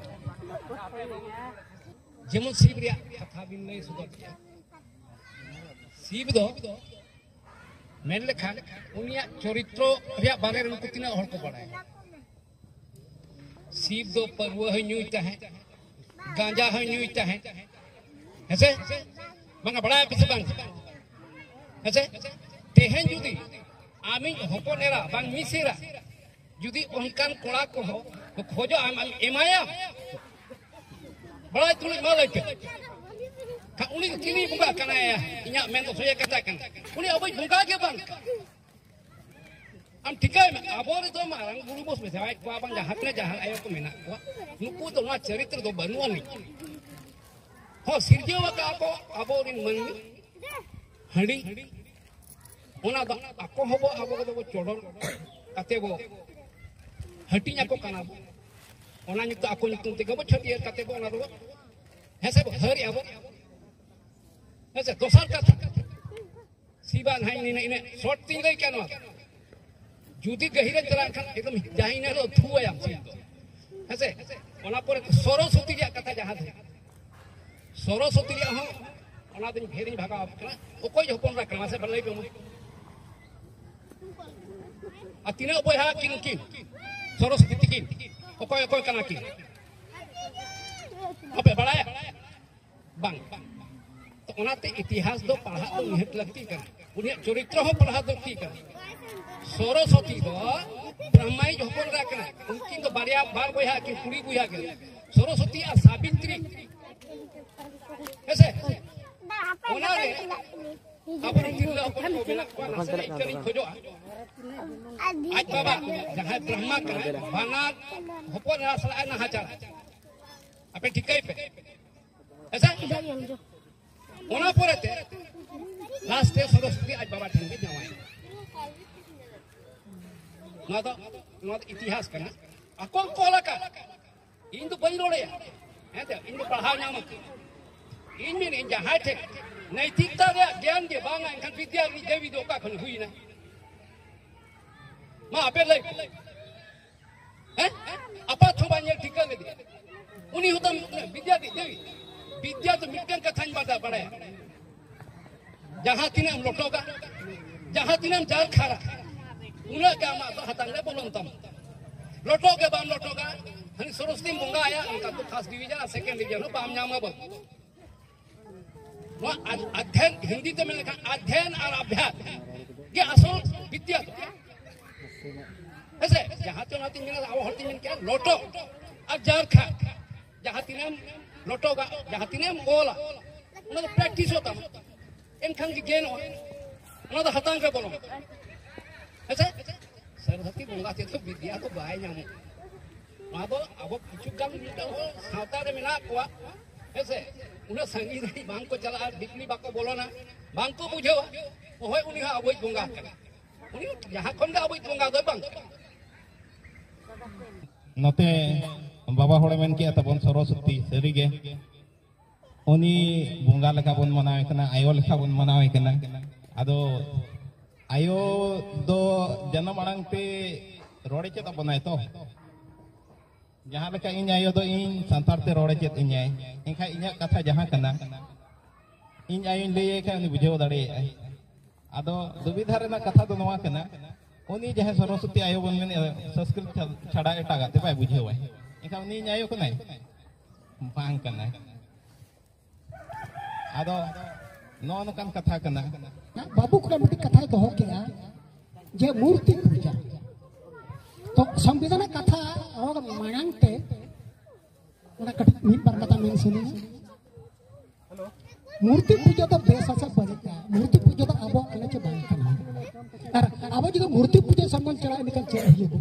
ᱡᱮᱢᱚᱱ ᱥᱤᱵ ᱨᱮᱭᱟᱜ ᱠᱟᱛᱷᱟ ᱵᱤᱱ ᱞᱟᱹᱭ ᱥᱚᱫᱚᱨ ᱠᱮᱫᱟ, ᱥᱤᱵ ᱫᱚ ᱢᱮᱱ ᱞᱮᱠᱷᱟᱱ ᱩᱱᱤᱭᱟᱜ ᱪᱚᱨᱤᱛᱨᱚ ᱨᱮᱭᱟᱜ ᱵᱟᱨᱮ ᱨᱮ ᱱᱩᱠᱩ ᱛᱤᱱᱟᱹᱜ ᱦᱚᱲ ᱠᱚ ᱵᱟᱲᱟᱭᱟ? ᱥᱤᱵ ᱫᱚ ᱯᱟᱹᱨᱣᱟᱹ ᱦᱚᱸᱭ ᱧᱩᱭ ᱛᱟᱦᱮᱸᱫ, ᱜᱟᱸᱡᱟ ᱦᱚᱸᱭ ᱧᱩᱭ ᱛᱟᱦᱮᱸᱫ, ᱦᱮᱸᱥᱮ? ᱵᱟᱝᱟ, ᱵᱟᱲᱟᱭᱟ ᱯᱮ ᱥᱮ ᱵᱟᱝ? ᱦᱮᱸᱥᱮ? ᱛᱮᱦᱮᱧ ᱡᱩᱫᱤ ᱟᱢᱤᱡ ᱦᱚᱯᱚᱱ ᱮᱨᱟ ᱵᱟᱝ ᱢᱤᱥᱮᱨᱟ ᱡᱩᱫᱤ ᱚᱱᱠᱟᱱ ᱠᱚᱲᱟ ᱠᱚᱦᱚᱸ ᱠᱚ ᱠᱷᱚᱡᱚᱜᱼᱟ, ᱟᱢ ᱮᱢᱟᱭᱟᱢ? ᱵᱟᱲᱟᱭ ᱛᱩᱞᱩᱡ ᱢᱟ ᱞᱟᱹᱭ ᱯᱮ᱾ ᱠᱷᱟᱱ ᱩᱱᱤ ᱫᱚ ᱪᱤᱞᱤ ᱵᱚᱸᱜᱟ ᱠᱟᱱᱟᱭ? ᱤᱧᱟᱹᱜ ᱢᱮᱱ ᱫᱚ ᱥᱚᱡᱷᱮ ᱠᱟᱛᱷᱟ ᱠᱟᱱᱟ, ᱩᱱᱤ ᱟᱵᱚᱭᱤᱡ ᱵᱚᱸᱜᱟ ᱜᱮ ᱵᱟᱝ ᱠᱟᱱᱟ᱾ ᱟᱢ ᱴᱷᱤᱠᱟᱹᱭ ᱢᱮ, ᱟᱵᱚ ᱨᱮᱫᱚ ᱢᱟᱨᱟᱝ ᱵᱩᱨᱩ ᱵᱚ ᱥᱮᱵᱟᱭᱮᱫ ᱠᱚᱣᱟ, ᱵᱟᱝ ᱡᱟᱦᱟᱸ ᱛᱤᱱᱟᱹᱜ ᱡᱟᱦᱟᱸ ᱟᱭᱳ ᱠᱚ ᱢᱮᱱᱟᱜ ᱠᱚᱣᱟ, ᱱᱩᱠᱩ ᱫᱚ ᱱᱚᱣᱟ ᱪᱚᱨᱤᱛᱨᱚ ᱫᱚ ᱵᱟᱹᱱᱩᱜ ᱟᱹᱱᱤᱡ᱾ ᱦᱚᱸ, ᱥᱤᱨᱡᱟᱹᱣ ᱟᱠᱟᱫ ᱠᱚ ᱟᱵᱚᱨᱮᱱ ᱢᱟᱹᱱᱢᱤ ᱦᱟᱺᱰᱤ, ᱚᱱᱟ ᱫᱚ ᱟᱠᱚ ᱦᱚᱸᱵᱚ, ᱟᱵᱚ ᱫᱚᱵᱚ ᱪᱚᱰᱚᱨ ᱠᱟᱛᱮ ᱵᱚ ᱦᱟᱹᱴᱤᱧ ᱟᱠᱚ ᱠᱟᱱᱟ ᱵᱚ᱾ ᱚᱱᱟ ᱧᱩᱛᱩᱢ, ᱟᱠᱚ ᱧᱩᱛᱩᱢ ᱛᱮᱜᱮ ᱵᱚ ᱪᱷᱟᱹᱴᱭᱟᱹᱨ ᱠᱟᱛᱮ ᱵᱚ ᱚᱱᱟ ᱫᱚᱵᱚ, ᱦᱮᱸ ᱥᱮ, ᱵᱚ ᱦᱟᱹᱨᱮᱜᱼᱟ ᱵᱚ᱾ ᱦᱮᱸ ᱥᱮ, ᱫᱚᱥᱟᱨ ᱠᱟᱛᱷᱟ, ᱥᱤᱵᱟ ᱱᱟᱦᱟᱜ ᱤᱧ ᱱᱤᱱᱟᱹᱜ, ᱤᱱᱟᱹᱜ short ᱛᱤᱧ ᱞᱟᱹᱭ ᱠᱮᱜᱼᱟ ᱱᱚᱣᱟ᱾ ᱡᱩᱫᱤ ᱜᱟᱹᱦᱤᱨᱮ ᱪᱟᱞᱟᱜ ᱠᱷᱟᱱ ᱮᱠᱫᱚᱢ ᱡᱟᱦᱟᱸᱭ ᱤᱱᱟᱹ ᱦᱤᱞᱳᱜ ᱛᱷᱩ ᱟᱭᱟᱢ ᱥᱤᱵ ᱫᱚ᱾ ᱦᱮᱸ ᱥᱮ? ᱚᱱᱟ ᱯᱚᱨᱮ ᱥᱚᱨᱚᱥᱚᱛᱤ ᱨᱮᱭᱟᱜ ᱠᱟᱛᱷᱟ ᱡᱟᱦᱟᱸ ᱫᱚ, ᱥᱚᱨᱚᱥᱚᱛᱤ ᱨᱮᱭᱟᱜ ᱦᱚᱸ ᱚᱱᱟ ᱫᱚᱧ ᱵᱷᱮᱨᱤᱧ ᱵᱷᱟᱜᱟᱣ ᱠᱟᱱᱟ᱾ ᱚᱠᱚᱭ ᱦᱚᱯᱚᱱ ᱮᱨᱟ ᱠᱟᱱᱟ ᱢᱟᱥᱮ ᱞᱟᱹᱭ ᱯᱮ ᱢᱟ? ᱟᱨ ᱛᱤᱱᱟᱹᱜ ᱵᱚᱭᱦᱟ ᱠᱤᱱ ᱩᱱᱠᱤᱱ ᱥᱚᱨᱚᱥᱚᱛᱤ ᱛᱤᱠᱤᱱ? ᱚᱠᱚᱭ ᱚᱠᱚᱭ ᱠᱟᱱᱟ ᱠᱤᱱ? ᱟᱯᱮ ᱵᱟᱲᱟᱭᱟ? ᱵᱟᱝ᱾ ᱛᱚ ᱚᱱᱟᱛᱮ ᱤᱛᱤᱦᱟᱥ ᱫᱚ ᱯᱟᱲᱦᱟᱜ ᱫᱚ ᱱᱤᱦᱟᱹᱛ ᱞᱟᱹᱠᱛᱤ ᱠᱟᱱᱟ, ᱩᱱᱤᱭᱟᱜ ᱪᱚᱨᱤᱛᱨᱚ ᱦᱚᱸ ᱯᱟᱲᱦᱟᱣ ᱞᱟᱹᱠᱛᱤ ᱠᱟᱱᱟ᱾ ᱥᱚᱨᱚᱥᱚᱛᱤ ᱫᱚ ᱵᱨᱟᱦᱢᱟᱭᱤᱡ ᱦᱚᱯᱚᱱ ᱮᱨᱟ ᱠᱟᱱᱟ᱾ ᱩᱱᱠᱤᱱ ᱫᱚ ᱵᱟᱨᱭᱟ, ᱵᱟᱨ ᱵᱚᱭᱦᱟ ᱠᱤᱱ, ᱠᱩᱲᱤ ᱵᱚᱭᱦᱟ ᱠᱤᱱ, ᱥᱚᱨᱚᱥᱚᱛᱤ ᱟᱨ ᱥᱟᱵᱤᱛᱨᱤ᱾ ᱦᱮᱸᱥᱮ? ᱚᱱᱟᱨᱮ ᱟᱵᱚᱨᱮᱱ ᱛᱤᱨᱞᱟᱹ ᱦᱚᱯᱚᱱ ᱠᱚ ᱢᱮᱱᱟᱜ ᱠᱚᱣᱟ, ᱱᱟᱥᱮᱱᱟᱜ ᱤᱠᱟᱹᱨᱤᱧ ᱠᱷᱚᱡᱚᱜᱼᱟ᱾ ᱟᱡ ᱵᱟᱵᱟ ᱡᱟᱦᱟᱸᱭ ᱵᱨᱟᱦᱢᱟ ᱠᱟᱱᱟᱭ, ᱵᱟᱱᱟᱨ ᱦᱚᱯᱚᱱ ᱮᱨᱟ ᱥᱟᱞᱟᱜ ᱮ ᱱᱟᱦᱟᱪᱟᱨᱟ᱾ ᱟᱯᱮ ᱴᱷᱤᱠᱟᱹᱭ ᱯᱮ᱾ ᱦᱮᱸᱥᱮ? ᱚᱱᱟ ᱯᱚᱨᱮᱛᱮ last ᱨᱮ ᱥᱚᱨᱚᱥᱚᱛᱤ ᱟᱡ ᱵᱟᱵᱟ ᱴᱷᱮᱱ ᱜᱮ ᱡᱟᱶᱟᱭ ᱮᱱᱟ᱾ ᱱᱚᱣᱟ ᱫᱚ, ᱱᱚᱣᱟ ᱫᱚ ᱤᱛᱤᱦᱟᱥ ᱠᱟᱱᱟ᱾ ᱟᱠᱚ ᱠᱚ ᱚᱞ ᱟᱠᱟᱫ᱾ ᱤᱧ ᱫᱚ ᱵᱟᱹᱧ ᱨᱚᱲᱮᱭᱟ᱾ ᱦᱮᱸ ᱛᱚ, ᱤᱧ ᱫᱚ ᱯᱟᱲᱦᱟᱣ ᱧᱟᱢ ᱟᱠᱟᱫ᱾ ᱤᱧ ᱢᱮᱱᱮᱫ ᱡᱟᱦᱟᱸᱭ ᱴᱷᱮᱱ ᱱᱟᱭᱛᱤᱠᱛᱟ ᱨᱮᱭᱟᱜ ᱜᱮᱭᱟᱱ ᱜᱮ ᱵᱟᱝᱟ, ᱮᱱᱠᱷᱟᱱ ᱵᱤᱫᱽᱭᱟ ᱨᱤᱱᱤᱡ ᱫᱮᱵᱤ ᱫᱚ ᱚᱠᱟ ᱠᱷᱚᱱ ᱦᱩᱭᱱᱟ? ᱢᱟ ᱟᱯᱮ ᱞᱟᱹᱭ ᱯᱮ᱾ ᱦᱮᱸ? ᱟᱯᱟᱛ ᱦᱚᱸ ᱵᱟᱭ ᱧᱮᱞ ᱴᱷᱤᱠᱟᱹ ᱞᱮᱫᱮᱭᱟ᱾ ᱩᱱᱤ ᱦᱚᱸ ᱛᱟᱢ ᱵᱤᱫᱽᱭᱟ ᱨᱤᱱᱤᱡ ᱫᱮᱵᱤ᱾ ᱵᱤᱫᱽᱭᱟ ᱫᱚ ᱢᱤᱫᱴᱮᱱ ᱠᱟᱛᱷᱟᱧ ᱵᱟᱰᱟᱭ ᱵᱟᱲᱟᱭᱟ, ᱡᱟᱦᱟᱸ ᱛᱤᱱᱟᱹᱜ ᱮᱢ ᱞᱚᱴᱚᱜᱟ, ᱡᱟᱦᱟᱸ ᱛᱤᱱᱟᱹᱜ ᱮᱢ ᱡᱟᱨ ᱠᱷᱟᱨᱟ, ᱩᱱᱟᱹᱜ ᱜᱮ ᱟᱢᱟᱜ ᱫᱚ ᱦᱟᱛᱟᱝ ᱨᱮ ᱵᱚᱞᱚᱱ ᱛᱟᱢᱟ᱾ ᱞᱚᱴᱚᱜ ᱜᱮ ᱵᱟᱢ ᱞᱚᱴᱚᱜᱟ, ᱦᱟᱹᱱᱤ ᱥᱚᱨᱚᱥᱚᱛᱤᱢ ᱵᱚᱸᱜᱟ ᱟᱭᱟ, ᱚᱱᱠᱟ ᱫᱚ ᱯᱷᱟᱥᱴ ᱰᱤᱵᱤᱡᱚᱱ ᱟᱨ ᱥᱮᱠᱮᱱᱰ ᱰᱤᱵᱤᱡᱚᱱ ᱦᱚᱸ ᱵᱟᱢ ᱧᱟᱢᱟ ᱵᱟᱹᱵᱩ᱾ ᱱᱚᱣᱟ ᱟᱫ-, ᱟᱫᱷᱭᱟᱱ, ᱦᱤᱱᱫᱤ ᱛᱮ ᱢᱮᱱ ᱞᱮᱠᱷᱟᱱ ᱟᱫᱷᱭᱟᱱ ᱟᱨ ᱟᱵᱷᱭᱟᱥ ᱜᱮ ᱟᱥᱚᱞ ᱵᱤᱫᱽᱭᱟ ᱫᱚ᱾ ᱦᱮᱸᱥᱮ? ᱡᱟᱦᱟᱸ ᱛᱮ ᱚᱱᱟᱛᱤᱧ ᱢᱮᱱᱟ, ᱟᱵᱚ ᱦᱚᱲ ᱛᱤᱧ ᱢᱮᱱ ᱠᱮᱜᱼᱟ, ᱞᱚᱴᱚ ᱟᱨ ᱡᱟᱨᱠᱷᱟ᱾ ᱡᱟᱦᱟᱸ ᱛᱤᱱᱟᱹᱜ ᱮᱢ ᱞᱚᱴᱚᱜᱟ, ᱡᱟᱦᱟᱸ ᱛᱤᱱᱟᱹᱜ ᱮᱢ ᱚᱞᱟ, ᱚᱱᱟ ᱫᱚ ᱯᱨᱮᱠᱴᱤᱥᱚᱜ ᱛᱟᱢᱟ, ᱮᱱᱠᱷᱟᱱ ᱜᱮ ᱜᱮᱱᱚᱜᱼᱟ᱾ ᱚᱱᱟ ᱫᱚ ᱦᱟᱛᱟᱝ ᱨᱮ ᱵᱚᱞᱚᱱᱟ᱾ ᱦᱮᱸᱥᱮ? ᱥᱟᱹᱨᱤ ᱥᱟᱹᱛᱤ ᱵᱚᱸᱜᱟ ᱛᱮᱫᱚ ᱵᱤᱫᱽᱭᱟ ᱫᱚ ᱵᱟᱭ ᱧᱟᱢᱚᱜᱼᱟ᱾ ᱱᱚᱣᱟ ᱫᱚ ᱟᱵᱚ ᱠᱤᱪᱷᱩ ᱜᱟᱱ ᱢᱤᱫᱴᱟᱝ ᱦᱚᱲ ᱥᱟᱶᱛᱟ ᱨᱮ ᱢᱮᱱᱟᱜ ᱠᱚᱣᱟ, ᱦᱮᱸᱥᱮ? ᱩᱱᱟᱹᱜ ᱥᱟᱺᱜᱤᱧ ᱫᱷᱟᱹᱵᱤᱡ ᱵᱟᱝ ᱠᱚ ᱪᱟᱞᱟᱜᱼᱟ, ᱰᱤᱯᱞᱤ ᱵᱟᱠᱚ ᱵᱚᱞᱚᱱᱟ, ᱵᱟᱝ ᱠᱚ ᱵᱩᱡᱷᱟᱹᱣᱟ, ᱚᱦᱚᱭ ᱩᱱᱤ ᱦᱚᱸ ᱟᱵᱚᱭᱤᱡ ᱵᱚᱸᱜᱟ ᱠᱟᱱᱟ᱾ ᱩᱱᱤ ᱡᱟᱦᱟᱸ ᱠᱷᱚᱱ ᱜᱮ ᱟᱵᱚᱭᱤᱡ ᱵᱚᱸᱜᱟ ᱫᱚᱭ ᱵᱟᱝ ᱠᱟᱱᱟ᱾ ᱱᱚᱛᱮ ᱵᱟᱵᱟ ᱦᱚᱲᱮ ᱢᱮᱱ ᱠᱮᱜᱼᱟ ᱛᱟᱵᱚᱱ ᱥᱚᱨᱚᱥᱚᱛᱤ, ᱥᱟᱹᱨᱤᱜᱮ ᱩᱱᱤ ᱵᱚᱸᱜᱟ ᱞᱮᱠᱟ ᱵᱚᱱ ᱢᱟᱱᱟᱣᱮ ᱠᱟᱱᱟ, ᱟᱭᱳ ᱞᱮᱠᱟ ᱵᱚᱱ ᱢᱟᱱᱟᱣᱮ ᱠᱟᱱᱟ᱾ ᱟᱫᱚ ᱟᱭᱳ ᱫᱚ ᱡᱟᱱᱟᱢ ᱟᱲᱟᱝ ᱛᱮ ᱨᱚᱲᱮ ᱪᱮᱫ ᱟᱵᱚᱱᱟᱭ ᱛᱚ᱾ ᱡᱟᱦᱟᱸ ᱞᱮᱠᱟ ᱤᱧ ᱟᱭᱳ ᱫᱚ ᱤᱧ ᱥᱟᱱᱛᱟᱲ ᱛᱮ ᱨᱚᱲᱮ ᱪᱮᱫ ᱤᱧᱟᱭ, ᱮᱱᱠᱷᱟᱱ ᱤᱧᱟᱹᱜ ᱠᱟᱛᱷᱟ ᱡᱟᱦᱟᱸ ᱠᱟᱱᱟ, ᱤᱧ ᱟᱭᱳᱧ ᱞᱟᱹᱭᱟᱭ ᱠᱷᱟᱱ ᱩᱱᱤ ᱵᱩᱡᱷᱟᱹᱣ ᱫᱟᱲᱮᱭᱟᱜᱼᱟᱭ᱾ ᱟᱫᱚ ᱫᱩᱵᱤᱫᱷᱟ ᱨᱮᱱᱟᱜ ᱠᱟᱛᱷᱟ ᱫᱚ ᱱᱚᱣᱟ ᱠᱟᱱᱟ, ᱩᱱᱤ ᱡᱟᱦᱟᱸᱭ ᱥᱚᱨᱚᱥᱚᱛᱤ ᱟᱭᱳ ᱵᱚᱱ ᱢᱮᱱᱮᱫᱼᱟ, ᱥᱚᱝᱥᱠᱨᱤᱛ ᱪᱷᱟ-, ᱪᱷᱟᱰᱟ ᱮᱴᱟᱜᱟᱜ ᱛᱮ ᱵᱟᱭ ᱵᱩᱡᱷᱟᱹᱣᱟᱭ, ᱮᱱᱠᱷᱟᱱ ᱩᱱᱤ ᱤᱧ ᱟᱭᱳ ᱠᱟᱱᱟᱭ? ᱵᱟᱝ ᱠᱟᱱᱟᱭ᱾ ᱟᱫᱚ ᱱᱚᱜᱼᱚ ᱱᱚᱝᱠᱟᱱ ᱠᱟᱛᱷᱟ ᱠᱟᱱᱟ᱾ ᱵᱟᱹᱵᱩ ᱠᱚᱲᱟ ᱢᱤᱫᱴᱤᱡ ᱠᱟᱛᱷᱟᱭ ᱫᱚᱦᱚ ᱠᱮᱜᱼᱟ ᱡᱮ ᱢᱩᱨᱛᱤ ᱯᱩᱡᱟ᱾ ᱛᱚ ᱥᱚᱝᱵᱤᱫᱷᱟᱱᱟᱜ ᱠᱟᱛᱷᱟ ᱨᱚᱲ ᱢᱟᱲᱟᱝ ᱛᱮ ᱚᱱᱟ ᱠᱟᱹᱴᱤᱡ ᱢᱤᱫ ᱵᱟᱨ ᱠᱟᱛᱷᱟ ᱢᱮᱱ ᱥᱟᱱᱟᱧᱟ᱾ ᱢᱩᱨᱛᱤ ᱯᱩᱡᱟ ᱫᱚ ᱵᱮᱥ ᱟᱥᱮ ᱵᱟᱹᱲᱤᱡᱼᱟ? ᱢᱩᱨᱛᱤ ᱯᱩᱡᱟ ᱫᱚ ᱟᱵᱚᱣᱟᱜ ᱠᱟᱱᱟ ᱪᱮ ᱵᱟᱝ ᱠᱟᱱᱟ? ᱟᱨ ᱟᱵᱚ ᱡᱩᱫᱤ ᱢᱩᱨᱛᱤ ᱯᱩᱡᱟ ᱥᱮᱫ ᱵᱚᱱ ᱪᱟᱞᱟᱜᱼᱟ, ᱮᱱᱠᱷᱟᱱ ᱪᱮᱫ ᱦᱩᱭᱩᱜᱼᱟ?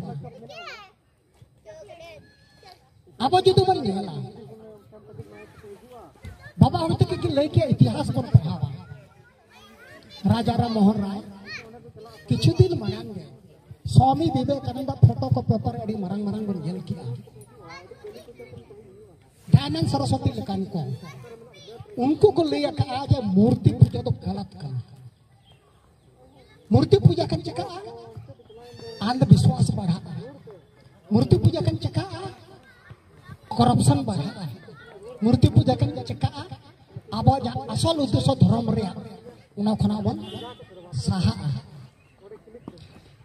ᱟᱵᱚ ᱡᱩᱫᱤ ᱵᱚᱱ ᱧᱮᱞᱟ, ᱵᱟᱵᱟ ᱦᱚᱲ ᱛᱟᱹᱠᱤᱱ ᱠᱤᱱ ᱞᱟᱹᱭ ᱠᱮᱜᱼᱟ, ᱤᱛᱤᱦᱟᱥ ᱵᱚᱱ ᱯᱟᱲᱦᱟᱣᱟ᱾ ᱨᱟᱡᱟ ᱨᱟᱢ ᱢᱳᱦᱚᱱ ᱨᱟᱭ ᱠᱤᱪᱷᱩ ᱫᱤᱱ ᱢᱟᱲᱟᱝ ᱜᱮ ᱥᱣᱟᱢᱤ ᱵᱤᱵᱮᱠᱟᱱᱚᱱᱫᱟ ᱯᱷᱳᱴᱳ ᱠᱚ ᱯᱮᱯᱟᱨ ᱨᱮ ᱟᱹᱰᱤ ᱢᱟᱨᱟᱝ ᱢᱟᱨᱟᱝ ᱵᱚᱱ ᱧᱮᱞ ᱠᱮᱜᱼᱟ᱾ ᱫᱟᱭᱢᱚᱱ ᱥᱚᱨᱚᱥᱚᱛᱤ ᱞᱮᱠᱟᱱ ᱠᱚ, ᱩᱱᱠᱩ ᱠᱚ ᱞᱟᱹᱭ ᱟᱠᱟᱫᱼᱟ ᱡᱮ ᱢᱩᱨᱛᱤ ᱯᱩᱡᱟᱹ ᱫᱚ ᱜᱟᱞᱟᱛ ᱠᱟᱱᱟ᱾ ᱢᱩᱨᱛᱤ ᱯᱩᱡᱟᱹ ᱠᱷᱟᱱ ᱪᱤᱠᱟᱹᱜᱼᱟ? ᱟᱱᱫᱷ ᱵᱤᱥᱣᱟᱥ ᱵᱟᱲᱦᱟᱜᱼᱟ᱾ ᱢᱩᱨᱛᱤ ᱯᱩᱡᱟᱹ ᱠᱷᱟᱱ ᱪᱤᱠᱟᱹᱜᱼᱟ? ᱠᱚᱨᱟᱯᱥᱚᱱ ᱵᱟᱲᱦᱟᱜᱼᱟ᱾ ᱢᱩᱨᱛᱤ ᱯᱩᱡᱟ ᱠᱷᱟᱱ ᱪᱤᱠᱟᱹᱜᱼᱟ? ᱟᱵᱚᱣᱟᱜ ᱡᱟᱦᱟᱸ ᱟᱥᱚᱞ ᱩᱫᱽᱫᱮᱥᱥᱚ ᱫᱷᱚᱨᱚᱢ ᱨᱮᱭᱟᱜ, ᱚᱱᱟ ᱠᱷᱚᱱᱟᱜ ᱵᱚᱱ ᱥᱟᱦᱟᱜᱼᱟ᱾